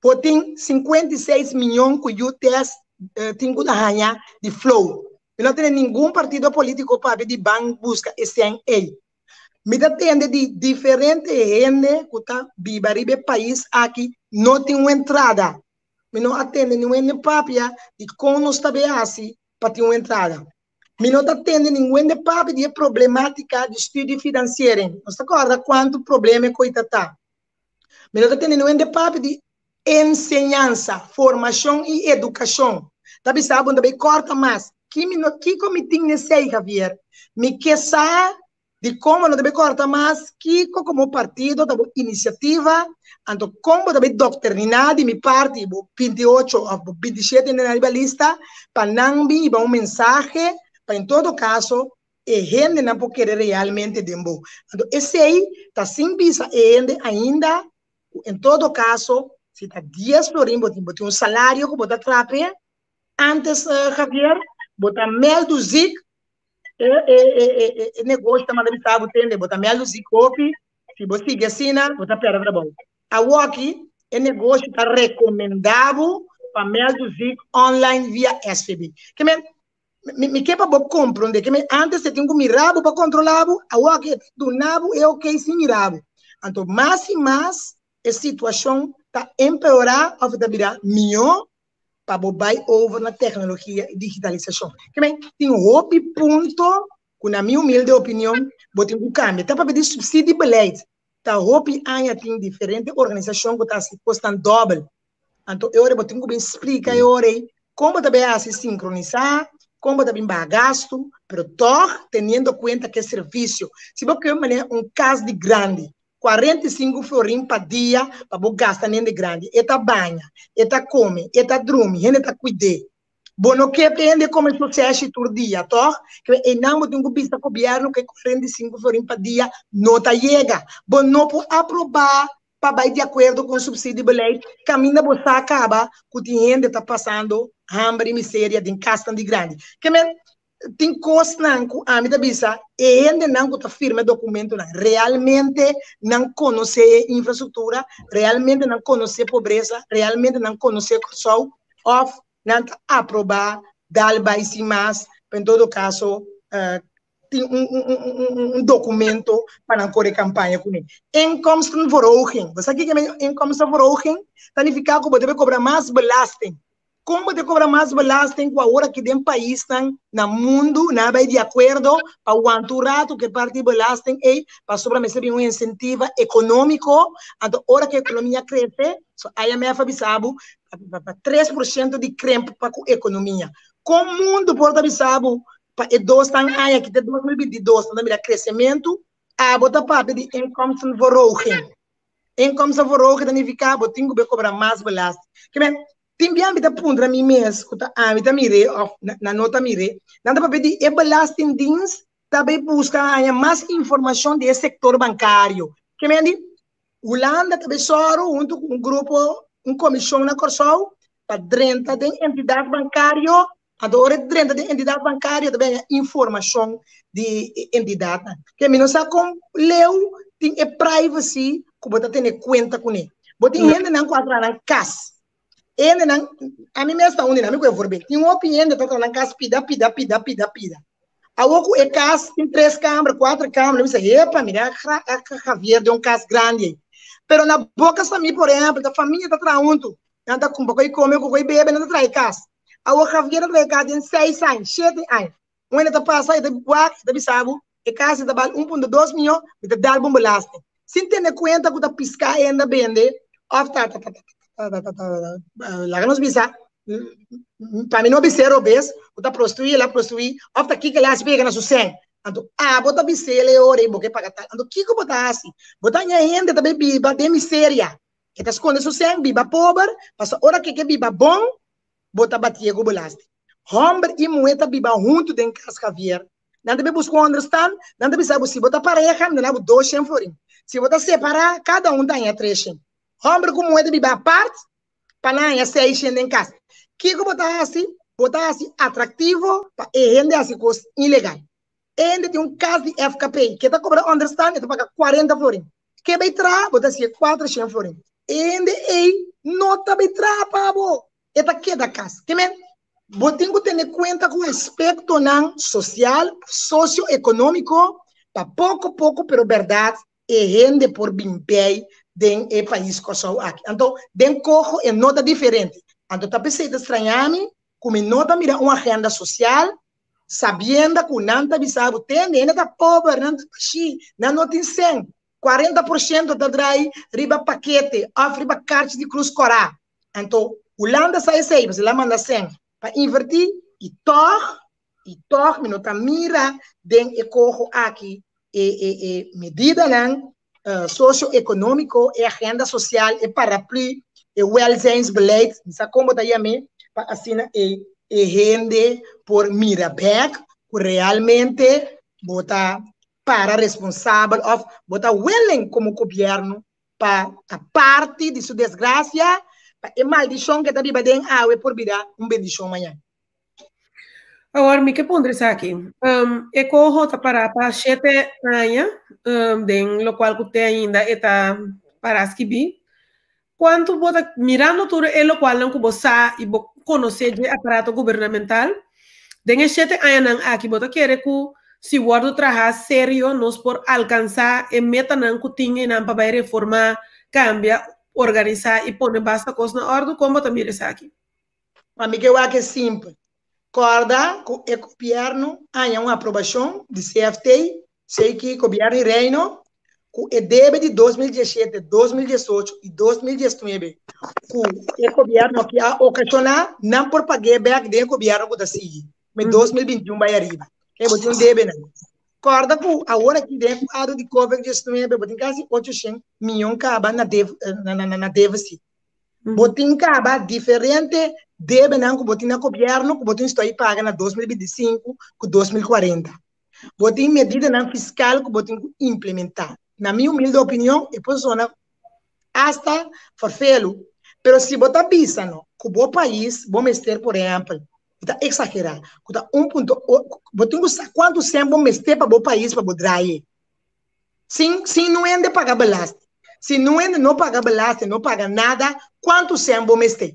Bo tin 56 miyon ku yu tèst tin ku haña di flow. Mi no a tene ningun partido polítiko papia di ban buska e sèn ei. Mi ta tende di diferente hende ku ta biba riba e pais aki no tin un entrada. Mi no a tende ningun hende papia di kon nos ta bay hasi pa tin un entrada. Mi no ta tende ningun hende papia di e problematica di studiefinanciering. Nos ta kòrda kuantu problema e koi ta ta. Mi no ta tende ningun hende papia di enseñansa, formashon i edukashon. Ta bisa bo no ta bay kòrta mas. Ki mi no, kiko mi tin nesei, Javier? Mi ke sa di kon bo no ta bai kòrta mas, kiko komo partido ta bo inisiativa, anto kon bo ta bai dokterniná di mi parti bo 28 òf bo 27 hendenan riba lista pa nan bin hiba un mensahe pa en todo kaso e hendenan por kere realmente den bo. Anto esei ta sin bisa e hende ainda ku en todo kaso si ta dies florin bo tin, bo tin un salario ku bo ta traha p'e, antes Javier bo ta mèldu zik e e e e e negoshi ta manda bisa bo tende bo ta mèldu zik hopi, si bo sigui asina bo ta pèrdè trabou. Awoki e negoshi ta rekomendá bo pa mèldu zik online via SVB. Ke men mi mi ke pa bo komprondé ke men antes e tin ku mira bo pa kontrolá bo, awoki e ta duna bo e ok sin mira bo. Anto mas i mas e situashon ta empeorá òf e ta bira mihó pa bo bai over na teknologia i digitalisashon. Ke men tin hopi punto ku na mi humilde opinion bo tin ku kambia. Ta papia di subsidiebeleid, ta hopi aña tin diferente organisashon ku ta hasi kosnan dòbel. Anto e ora bo tin ku bin splika e ora ei kon bo ta bin hasi sinkronisá, kon bo ta bin baha gastu, pero tòg teniendo kuenta ku e servisio. Si bo ke manera un kas di grandi, 45 florin pa dia pa bo gasta nende grandi. E ta baña, e ta kome, e ta drumi, hende ta kuid'é. Bo no ke pa e hende kome soseshi tur dia, tòg? Ke einan bo tin ku bisa gobièrnu ku e 45 florin pa dia no ta yega. Bo no por aprobá pa bai di akuerdo ku un subsidiebeleid kaminda bo sa kaba ku tin hende ta pasando hamber i miseria den kasnan di grandi. Ke men, tin kosnan ku ami ta bisa e hendenan ku ta firma e dokumentonan realmente nan konosé e infrastruktura, realmente nan konosé pobresa, realmente nan konosé Kòrsou òf nan ta aprobá dal bai sin mas, pero en todo kaso tin un dokumento pa nan kore kampaña kuné. Inkomstenverhoging, bo sa kiko inkomstenverhoging? Ta nifiká ku bo debe kobra mas belasting. Kon bo ta kobra mas belasting ku awor aki den paisnan na mundu nan a bai di akuerdo pa wanta un ratu ku e parti di belasting ei pasobra mester bin un insentiva ekonómiko anto ora ku e ekonomia krese so IMF a bisa bo pa 3% di kremp pa ku ekonomia. Kon mundu por ta bisa bo pa e dosnan aña aki te 2022 nan ta mira kresementu abo ta papia di inkomstenverhoging. Inkomstenverhoging ta nifiká bo tin ku bai kobra mas belasting. Ke men, tin bia mi ta puntra mi mes ku ta ami ta mir'é òf nan no ta mir'é, nan ta papia di e belastingdienst ta bai buska haña mas informashon di e sektor bankario. Ke men di, Hulanda ta bai sòru huntu ku un grupo, un komishon na Kòrsou pa drenta den entidat bankario. Anto ora e drenta den entidat bankario ta bini informashon di e entidatnan. Ke mi no sa kon leu tin e privacy ku bo ta tene kuenta kuné. Bo tin hendenan ku a traha nan kas. E hendenan, ami mes ta un di nan, mi ku e voorbeeld. Tin hopi hende ta traha nan kas pida, pida, pida, pida, pida. Awor ku e kas tin tres kamber, kuater kamber, mi bisa, hepa, mira Javier den un kas grandi ei. Pero na boka sa mi, por ehèmpel, ta famia ta traha huntu. Nan ta kumpra koi kome ku koi bebe, nan ta traha e kas. Awor Javier a traha e kas den seis aña, shete aña. Un hende ta pasa, e ta wak, e ta bisa bo, e kas ta bal 1.2 miyon, mi ta dal bo un belasting. Sin tene kuenta ku ta piská e hende a bende, òf ta, ta, ta, ta, ta, ta, ta, laga nos bisa, pa mi no bis'é robes, ku ta prostituí, el a prostituí, òf ta kiko el a hasi pa yega na su sèn. Anto abo ta bis'é e ora ei bo ke paga tal. Anto kiko bo ta hasi? Bo ta haña hende ta bai biba den miseria. E ta skonde su sèn, biba pober, pasobra ora ku e ke biba bon, bo ta batié ku belasting. Hòmber i muhé ta biba huntu den kas Javier. Nan ta bin buska un ònderstan, nan ta bisa bo si bo ta pareha, mi ta duna bo doshen florin. Si bo ta separá, kada un ta haña treshen. Hòmber ku muhé ta biba apart, pa nan haña seishen den kas. Kiko bo ta hasi? Bo ta hasi atraktivo pa e hende hasi kos ilegal. E hende tin un kas di FKP, ke ta kobra ònderstan, e ta paga kuarenta florin. Ke bai traha, bo ta hasié kuatershen florin. E hende ei no ta bai traha pa bo, e ta keda kas. Ke men, bo tin ku tene kuenta ku aspektonan sosial, sosioekonómiko, pa poko poko pero bèrdat e hende por bin bei den e pais Kòrsou aki. Anto, den koho e no ta diferente. Anto ta p'esei ta straña mi ku mi no ta mira un agenda sosial sabienda ku nan ta bisa bo tende hende ta pober, nan ta bashí, nan no tin sèn. 40% ta drai riba pakete òf riba karchi di Krus Kòrá. Anto, Hulanda sa esei, pasobra el a manda sèn pa invertí i tòg. I tòg mi no ta mira den e koho aki e e e medidanan sosio-ekonómiko, e agenda sosial, e paraplü, e welzijnsbeleid, mi sa kon bo ta yam'é, pa asina e e hende por mira bèk ku realmente bo ta para responsabel òf bo ta willing komo gobièrnu pa ta parti di su desgracia, pa e maldicion ke ta biba den awe por bira un bendicion mañan. Awor mi ke puntra esaki. Um, e coho ta para pa shete aña, um, den locual ku te ainda e ta para skibi. Kuantu bo ta mirando tur e locualnan ku bo sa i bo konosé dje aparato gubernamental, den e shete añanan aki bo ta kere ku si wòrdu traha serio nos por alkansá e metanan ku tin einan pa bai reformá, kambia, organisá i pone basta kos na òrdu? Kon bo ta mira esaki? Pa mi ke wak e simpel. Kòrda ku e gobièrnu haña un aprobashon di CFT, seki Gobièrnu di Reino, ku e debe di 2017, 2018 i 2019 ku e gobièrnu aki a okashoná, nan por pag'é bèk den e gobièrnu ku ta sigui, me 2021 bai ariba. Ke bo tin un debenan. Kòrda ku awor aki den e kuadro di Covid 19 bo tin kasi 800 miyon kaba na na deficit. Bo tin kaba diferente debenan ku bo tin na gobièrnu ku bo tin stoi paga na 2025 ku 2040. Bo tin medidanan fiskal ku bo tin ku implementá. Na mi humilde opinion e por zona asta ferfelu, pero si bo ta bisa no ku bo pais bo mester por ehèmpel, mi ta eksagerá, ku ta un punto bo tin ku sa kuantu sèn bo mester pa bo pais pa bo draai e. Sin sin no hende paga belasting. Si no hende no paga belasting, no paga nada, kuantu sèn bo mester?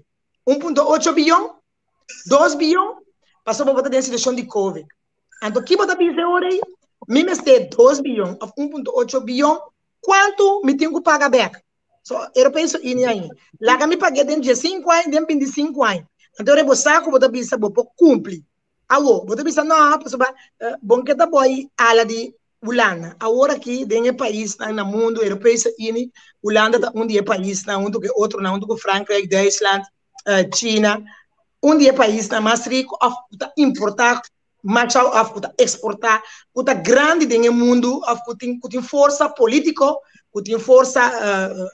1.8 biyon? 2 biyon? Pasobra bo ta den situashon di covid. Anto ki bo ta bisa e ora ei? Mi mester 2 biyon òf 1.8 biyon, kuantu mi tin ku paga bèk? So, Europees Unie ai, laga mi pag'é den diesinku aña, den bintisinku aña. Anto ora bo sa ku bo ta bisa bo por kumpli. Awo, bo ta bisa no, pasobra bon ke ta boi ala di Hulanda. Awor aki den e paisnan na mundu, Europese Unie, Hulanda ta un di e paisnan huntu ku e otronan, huntu ku Frankrijk, Duitsland, China, un di e paisnan mas riku òf ku ta importá machau òf ku ta eksportá, ku ta grandi den e mundu òf ku tin ku tin forsa polítiko, ku tin forsa,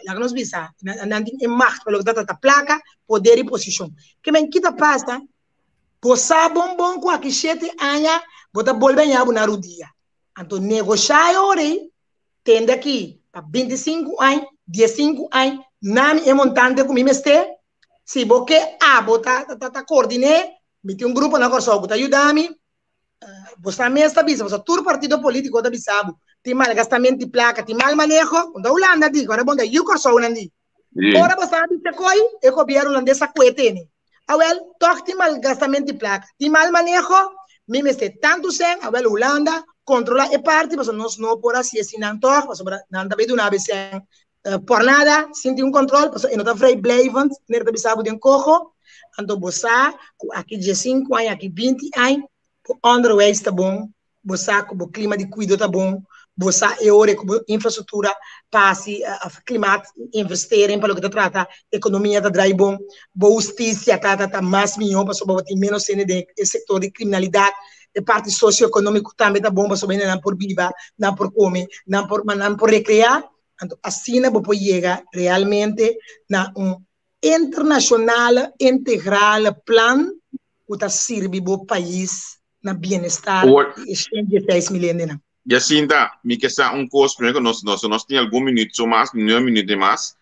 laga nos bisa, nan tin e magt pa loke ta trata plaka, poder i posishon. Ke men ki ta pasa? Bo sa bon bon ku aki shete aña bo ta bolbe haña bo na rudia. Anto negoshá e ora ei, tende aki pa bintisinku aña, diesinku aña, nami e montante ku mi mester. Si bo ke abo ta ta koordiné, mi tin un grupo na Kòrsou ku ta yuda mi. Bo sa mes ta bisa, pasobra tur partido polítiko ta bisa bo, tin malgastamentu di plaka, tin mal maneho. Bo ta Hulanda di, ora bo ta yu Kòrsounan di. Ora bo sa bisa koi, e gobièrnu hulandes a kue tene. Awel, tòg tin malgastamentu di plaka, tin mal maneho, mi mester tantu sèn, awel Hulanda kontrolá e parti pasobra nos no por hasi esinan tòg, pasobra nan ta bai duna bo e sèn por nada, sin tin un kòntròl, pasobra e no ta vrijblijvend, manera ta bisa bo den koho, anto bo sa ku aki diesinku aña, aki binti aña, bo ònderwijs ta bon, bo sa ku bo klima di kuido ta bon, bo sa e ora ku bo infrastruktura pa hasi klimaat investering pa loke ta trata ekonomia ta drai bon, bo hustisia ta ta mas mihó pasobra bo tin ménos hende den e sektor di kriminalidat, e parti sosioekonómiko tambe ta bon pasobra hendenan por biba, nan por kome, nan por nan por rekreá, anto asina bo por yega realmente na un internashonale integrale plan ku ta sirbi bo pais na bienestar di e 116 mil hendenan. Jacinta, mi ke sa un kos, primero ku nos nos nos tin algun minuut so mas, nueve minuut i mas.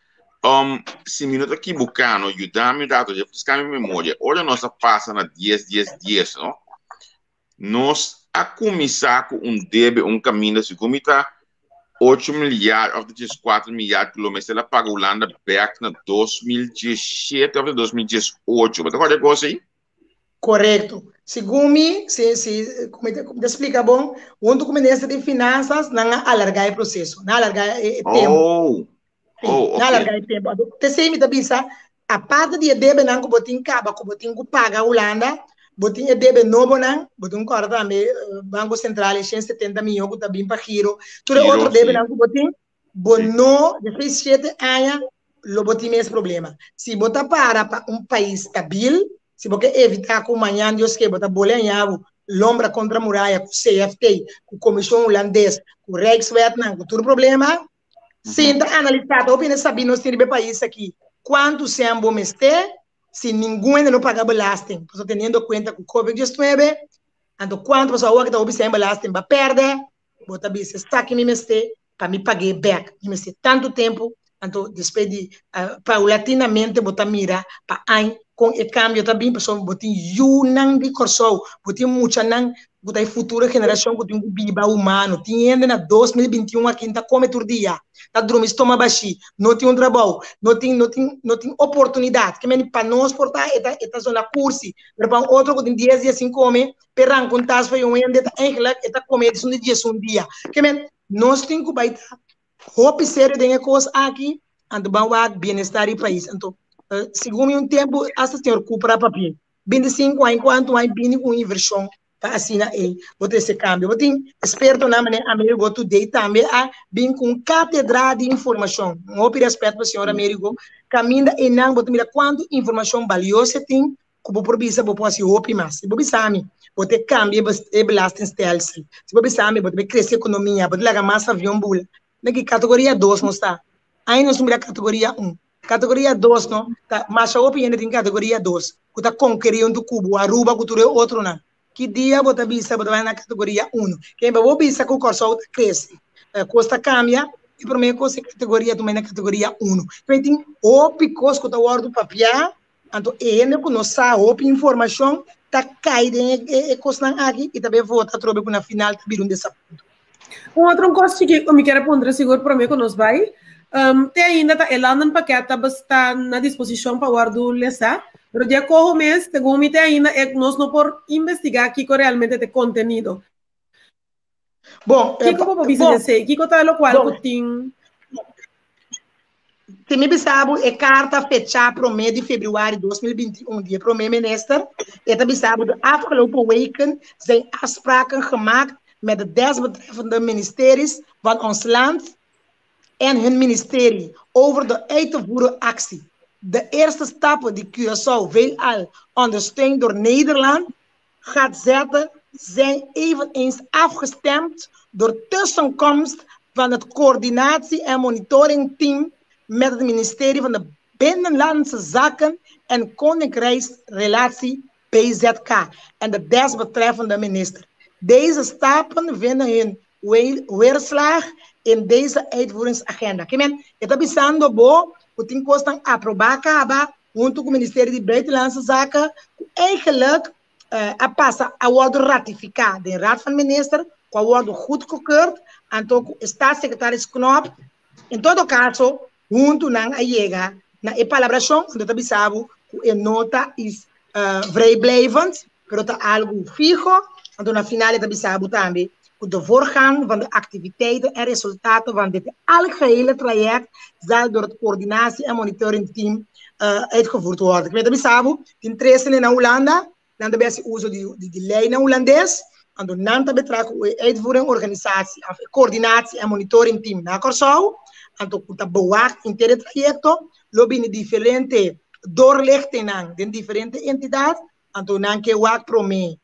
Um, si mi no ta kibuká no, yuda mi un rato, refreská mi memoria. Ora nos a pasa na dies dies dies, no? Nos a kuminsá ku un debe, un kaminda, segun mi ta ocho milyar òf 14 milyar ku lo mester a paga Hulanda bèk na 2017 òf 2018. Bo ta kòrda e kos ei? Korekto. Segun mi, si, si, ku mi ta, ku mi ta splika bon, huntu ku Minister di Finansas nan a alargá e proseso, nan a alargá e, e tempu. Oh, Sí, oh, nan a ok. alargá e tempu. Anto, p'esei mi ta bisa, aparte di e debenan ku bo tin kaba ku bo tin ku paga Hulanda, bo tin e debe nobonan, bo tin ku kòrda tambe Banko Sentral e 170 miyon ku ta bin pa giro, tur e Giro, otro sí. debenan ku bo tin, Bo Sí. no, despues di shete aña, lo bo tin mes problema. Si bo ta para pa un pais stabil, si bo ke evitá ku mañan Dios ke bo ta bole aña bo. Lombra kontra muraya ku CFT, ku Komishon Hulandes, ku Rijkswetnan, ku tur problema. Sinta analisá, ta hopi hende sabí nos tin riba e pais aki, kuantu sèn bo mester si ningun hende no paga belasting, pasobra teniendo kuenta ku Covid diesnuebe, anto kuantu pasobra awor ki ta hopi sèn belasting ba pèrdè, bo ta bisa esaki mi mester pa mi pag'é bèk, mi mester tantu tempu, anto despues di paulatinamente bo ta mira pa añ kon e kambio ta bin, pasobra bo tin yunan di Kòrsou, bo tin muchanan ku ta e futuro generashon ku tin ku biba humano, tin hende na 2021 aki ta kome tur dia, ta drumi stoma bashí, no tin un trabou, no tin no tin no tin oportunidat, ke meni pa nos por ta e ta e ta zona kursi, pero pa un otro ku tin dies dia sin kome, p'e ranka un tas pa un hende ta eigenlijk e ta kome esun di diesun dia. Ke men nos tin ku bai ta hopi serio den e kos aki, anto ban wak bienestar di pais. Anto segun mi un tempu asta señor Cooper a papia, 25 aña kuantu aña bini ku un invershon pa asina ei bo trese kambio. Bo tin ekspertonan manera Amerigo Today tambe a bin ku un katedra di informashon. Un hopi rèspèt pa señor Amerigo, kaminda einan bo ta mira kuantu informashon balioso e tin ku bo por bisa bo por hasi hopi mas. Si bo bisa mi, bo ta kambia e belastingstelsel. Si bo bisa mi, bo ta krese ekonomia, bo ta laga mas avion bula. Na ki kategoria dos nos ta? Ainda nos no mira kategoria un. Kategoria dos no, ta masha hopi hende tin kategoria dos, ku ta konkerí huntu ku bo, Aruba ku tur e otronan. Ki dia bo ta bisa bo ta bai na kategoria uno? Ken pa bo bisa ku Kòrsou ta krese, kos ta kambia, e promé kos e kategoria ta bai na kategoria uno. P'esei tin hopi kos ku ta wòrdu papiá Anto e hende ku no sa hopi informashon ta kai den e kosnan aki i ta bai vota atrobe ku na final ta bira un desapunto. Un otro kos chikí ku mi kier a puntra sigur promé ku nos bai, te ainda ta e landenpakket ta ta na disposishon pa wòrdu lesá, pero di a koho mes, segun mi te ainda e nos no por investigá kiko realmente ta e kontenido. Bon, Kiko bo por bisa di esei? Kiko ta lokual ku tin? Si mi bisa bo e karta fechá promé di febrüari 2021 di e promé minister, e ta bisa bo de afgelopen weken zijn afspraken gemaakt met de desbetreffende ministeries van ons land en hun ministerie over de uit te voeren actie. De eerste stappen die Curaçao veelal ondersteund door Nederland gaat zetten zijn eveneens afgestemd door tussenkomst van het coördinatie- en monitoringteam met het ministerie van de Binnenlandse Zaken en Koninkrijksrelatie BZK en de desbetreffende minister. Deze stappen vinden hun weerslag in deze uitvoeringsagenda. Ke men, e ta bisando bo ku tin kosnan aprobá kaba huntu ku Ministerio di Buitenlandse Zaken ku eigenlijk a pasa a wòrdu ratifiká den Raad van Minister, ku a wòrdu goedgekeurd, anto ku e Staatssecretaris Knoop, en todo kaso huntu nan a yega na e palabrashon, anto ta bisa bo ku e no ta is vrijblijvend, pero ta algu fiho, anto na final e ta bisa bo tambe ku de voorgang van de activiteiten en resultaten van dit algehele traject zal door het coördinatie en monitoringteam uitgevoerd worden. Mi ta bisa bo, tin tres hende na Hulanda, nan ta besi uso di di leynan hulandes, anto nan ta betrá ku e uitvoering organisatie of e coördinatie en monitoringteam na Kòrsou, anto ku ta bewaak henter e trayekto, lo bini diferente doorlichtingnan den diferente entidat, anto nan ke wak promé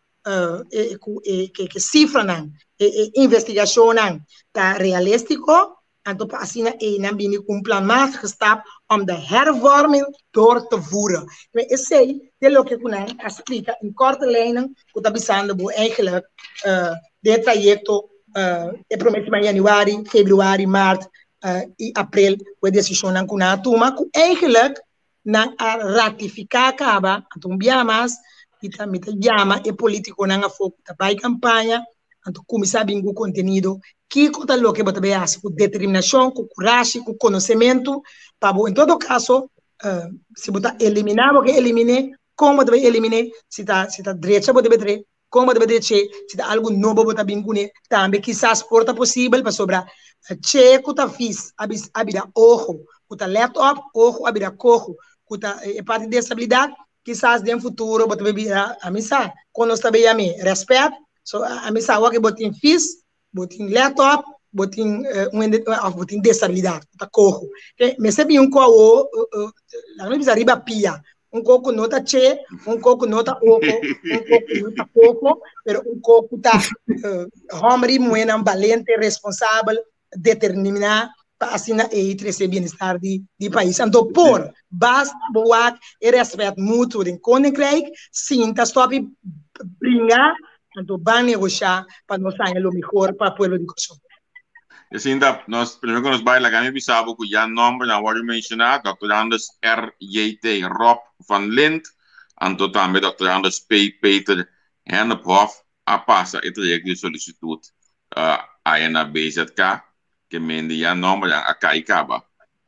ku e sifranan, e investigashonnan ta realístiko, anto pa asina einan bini ku un planmatige stap om de hervorming door te voeren. Esei ta loke ku nan a splika in korte lijnen ku ta bisando bo eigenlijk den e trayekto e promé siman di yanüari, febrüari, mart i aprel ku e desishonnan ku nan a tuma ku eigenlijk nan a ratifiká kaba, anto un biaha mas mi ta mi ta yama e politikonan afó ku ta bai kampaña, anto kuminsá bin ku kontenido, kiko ta loke bo ta bai hasi ku determinashon, ku kurashi, ku konosementu, pa bo en todo kaso si bo ta eliminá bo ke eliminé, kon bo ta bai eliminé, si ta si ta drecha bo debe dre, Kon bo ta bai che si ta algu nobo bo ta bin kuné? Tambe kisas por ta posibel pasobra che ku ta vis a bis a bira oho, ku ta lèt òp, oho a bira koho, ku ta e parti di desabilidat, kisas den futuro bo ta bai bira, ami sa kon nos ta bai yam'é, rèspèt, so ami sa awor ke bo tin vis, bo tin lèt òp, bo tin un hende òf bo tin desabilidat, bo ta koho. Mester bin un ku awor, laga nos bisa riba pia. Un kos ku no ta che, un kos ku no ta oko, un kos ku no ta koko, pero un kos ku ta uh, hòmber i muhénan balente, responsabel, determiná pa asina ei trese bienestar di, di pais. Anto por, basta bo wak e respet mutuo den Koninkrijk, sinta stòp i bringa, anto ban negoshá pa nos haña lo mehor pa pueblo di Kòrsou. Jacinta, nos, primero ku nos bai, laga mi bisa bo ku ya nòmbernan a wòrdu menshoná, Dòkter Anders RJT. Rob van Lint, anto tambe Dòkter Anders P. Peter Hennephof a pasa e trayekto di solisitut aya na BZK, ke mende ya nòmbernan a kai kaba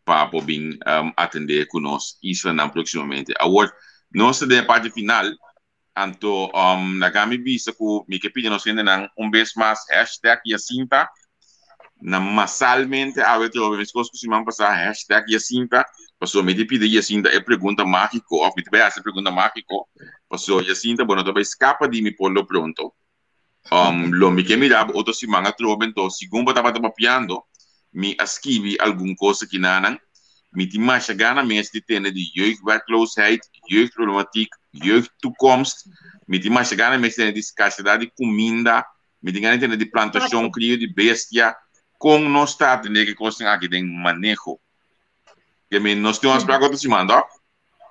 pa por bin atendé ku nos islanan próksimamente. Awor, nos ta den e parti final, Anto laga mi bisa ku mi ke pidi nos hendenan un bes mas hashtag Jacinta na masalmente awe trobe meskos ku siman pasá hashtag Jacinta pasobra mi ta pidi Jacinta e pregunta mágiko òf mi ta bai hasi e pregunta mágiko pasobra Jacinta bo no ta bai skapa di mi por lo pronto lo mi ke mira bo otro siman atrobe anto segun bo tabata papiando mi a skibi algun kos akinanan Mi tin masha gana mes di tende di jeugdwerkloosheid, jeugdproblematiek, jeugdtoekomst. Mi tin masha gana mes di tende di skarsedat di kuminda. Mi tin gana di tende di plantashon, krio di bestia. Kon nos ta atendé ku e kosnan aki den maneho? Ke mi nos tin un afsprak otro siman, tòg?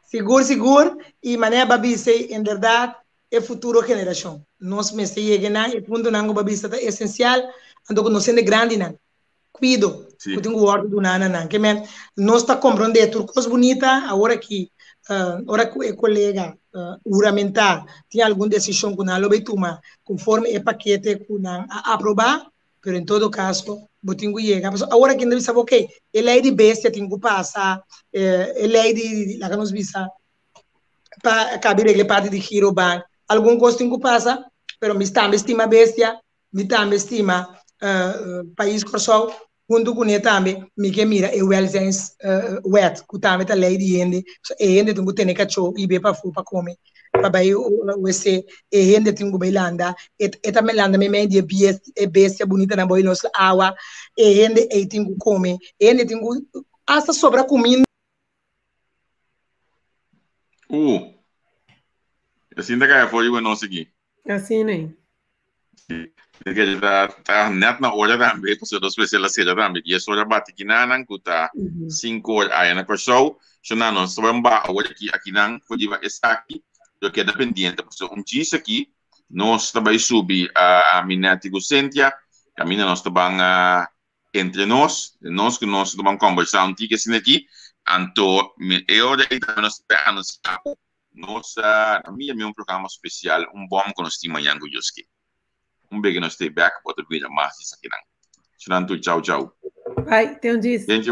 Sigur, sigur. I manera bo a bisa ei, inderdat, e futuro generashon. Nos mester yega na e puntonan ku bo a bisa ta esensial, anto ku nos hende grandinan kuido ku tin ku wòrdu duná na nan. Ke men, nos ta komprondé tur kos bunita, awor aki ora ku e kolega huramentá tin algun desishon ku nan lo bai tuma konforme e pakete ku nan a aprobá, pero en todo kaso bo tin ku yega, pasobra awor aki nan ta bisa bo okey, e lei di bestia tin ku pasa, e lei di laga nos bisa pa kabi regla e parti di girobank, algun kos tin ku pasa, pero mi tambe stima bestia, Mi tambe stima pais Kòrsou, huntu kuné tambe mi ke mira e welzijnswet ku tambe ta lei di hende, so e hende tin ku tene kachó i be pafó pa kome, pa bai wc, e hende tin ku bai landa, e ta landa meimei di e bestia bunitanan bou di nos awa, e hende ei tin ku kome, e hende tin ku asta sobra kuminda. Uh, asina ta kai afó riba nos aki. Asina ei. Sí, ta, ta net na ora tambe, pasobra nos mester la sera tambe. Dies ora bati kinanan, ku ta sinku ora aya na Kòrsou. So nan nos ta ban ba awor aki akinan for riba esaki, lo keda pendiente. Pasobra un djis aki nos ta bai subi a Minette ku Cynthia, kaminda nos ta ban entre nos, nos ku nos ta ban kòmbersá un tiki asina aki. Anto e ora ei tambe nos ta anunsiá ku Nos a mira mi un programa special, un bom cu nos tin mañan cu Dios ke. Un bege nos stay back, bo ta mira mas di esakinan. Shunan tur, chau chau. Bye, te un djis. Thank you.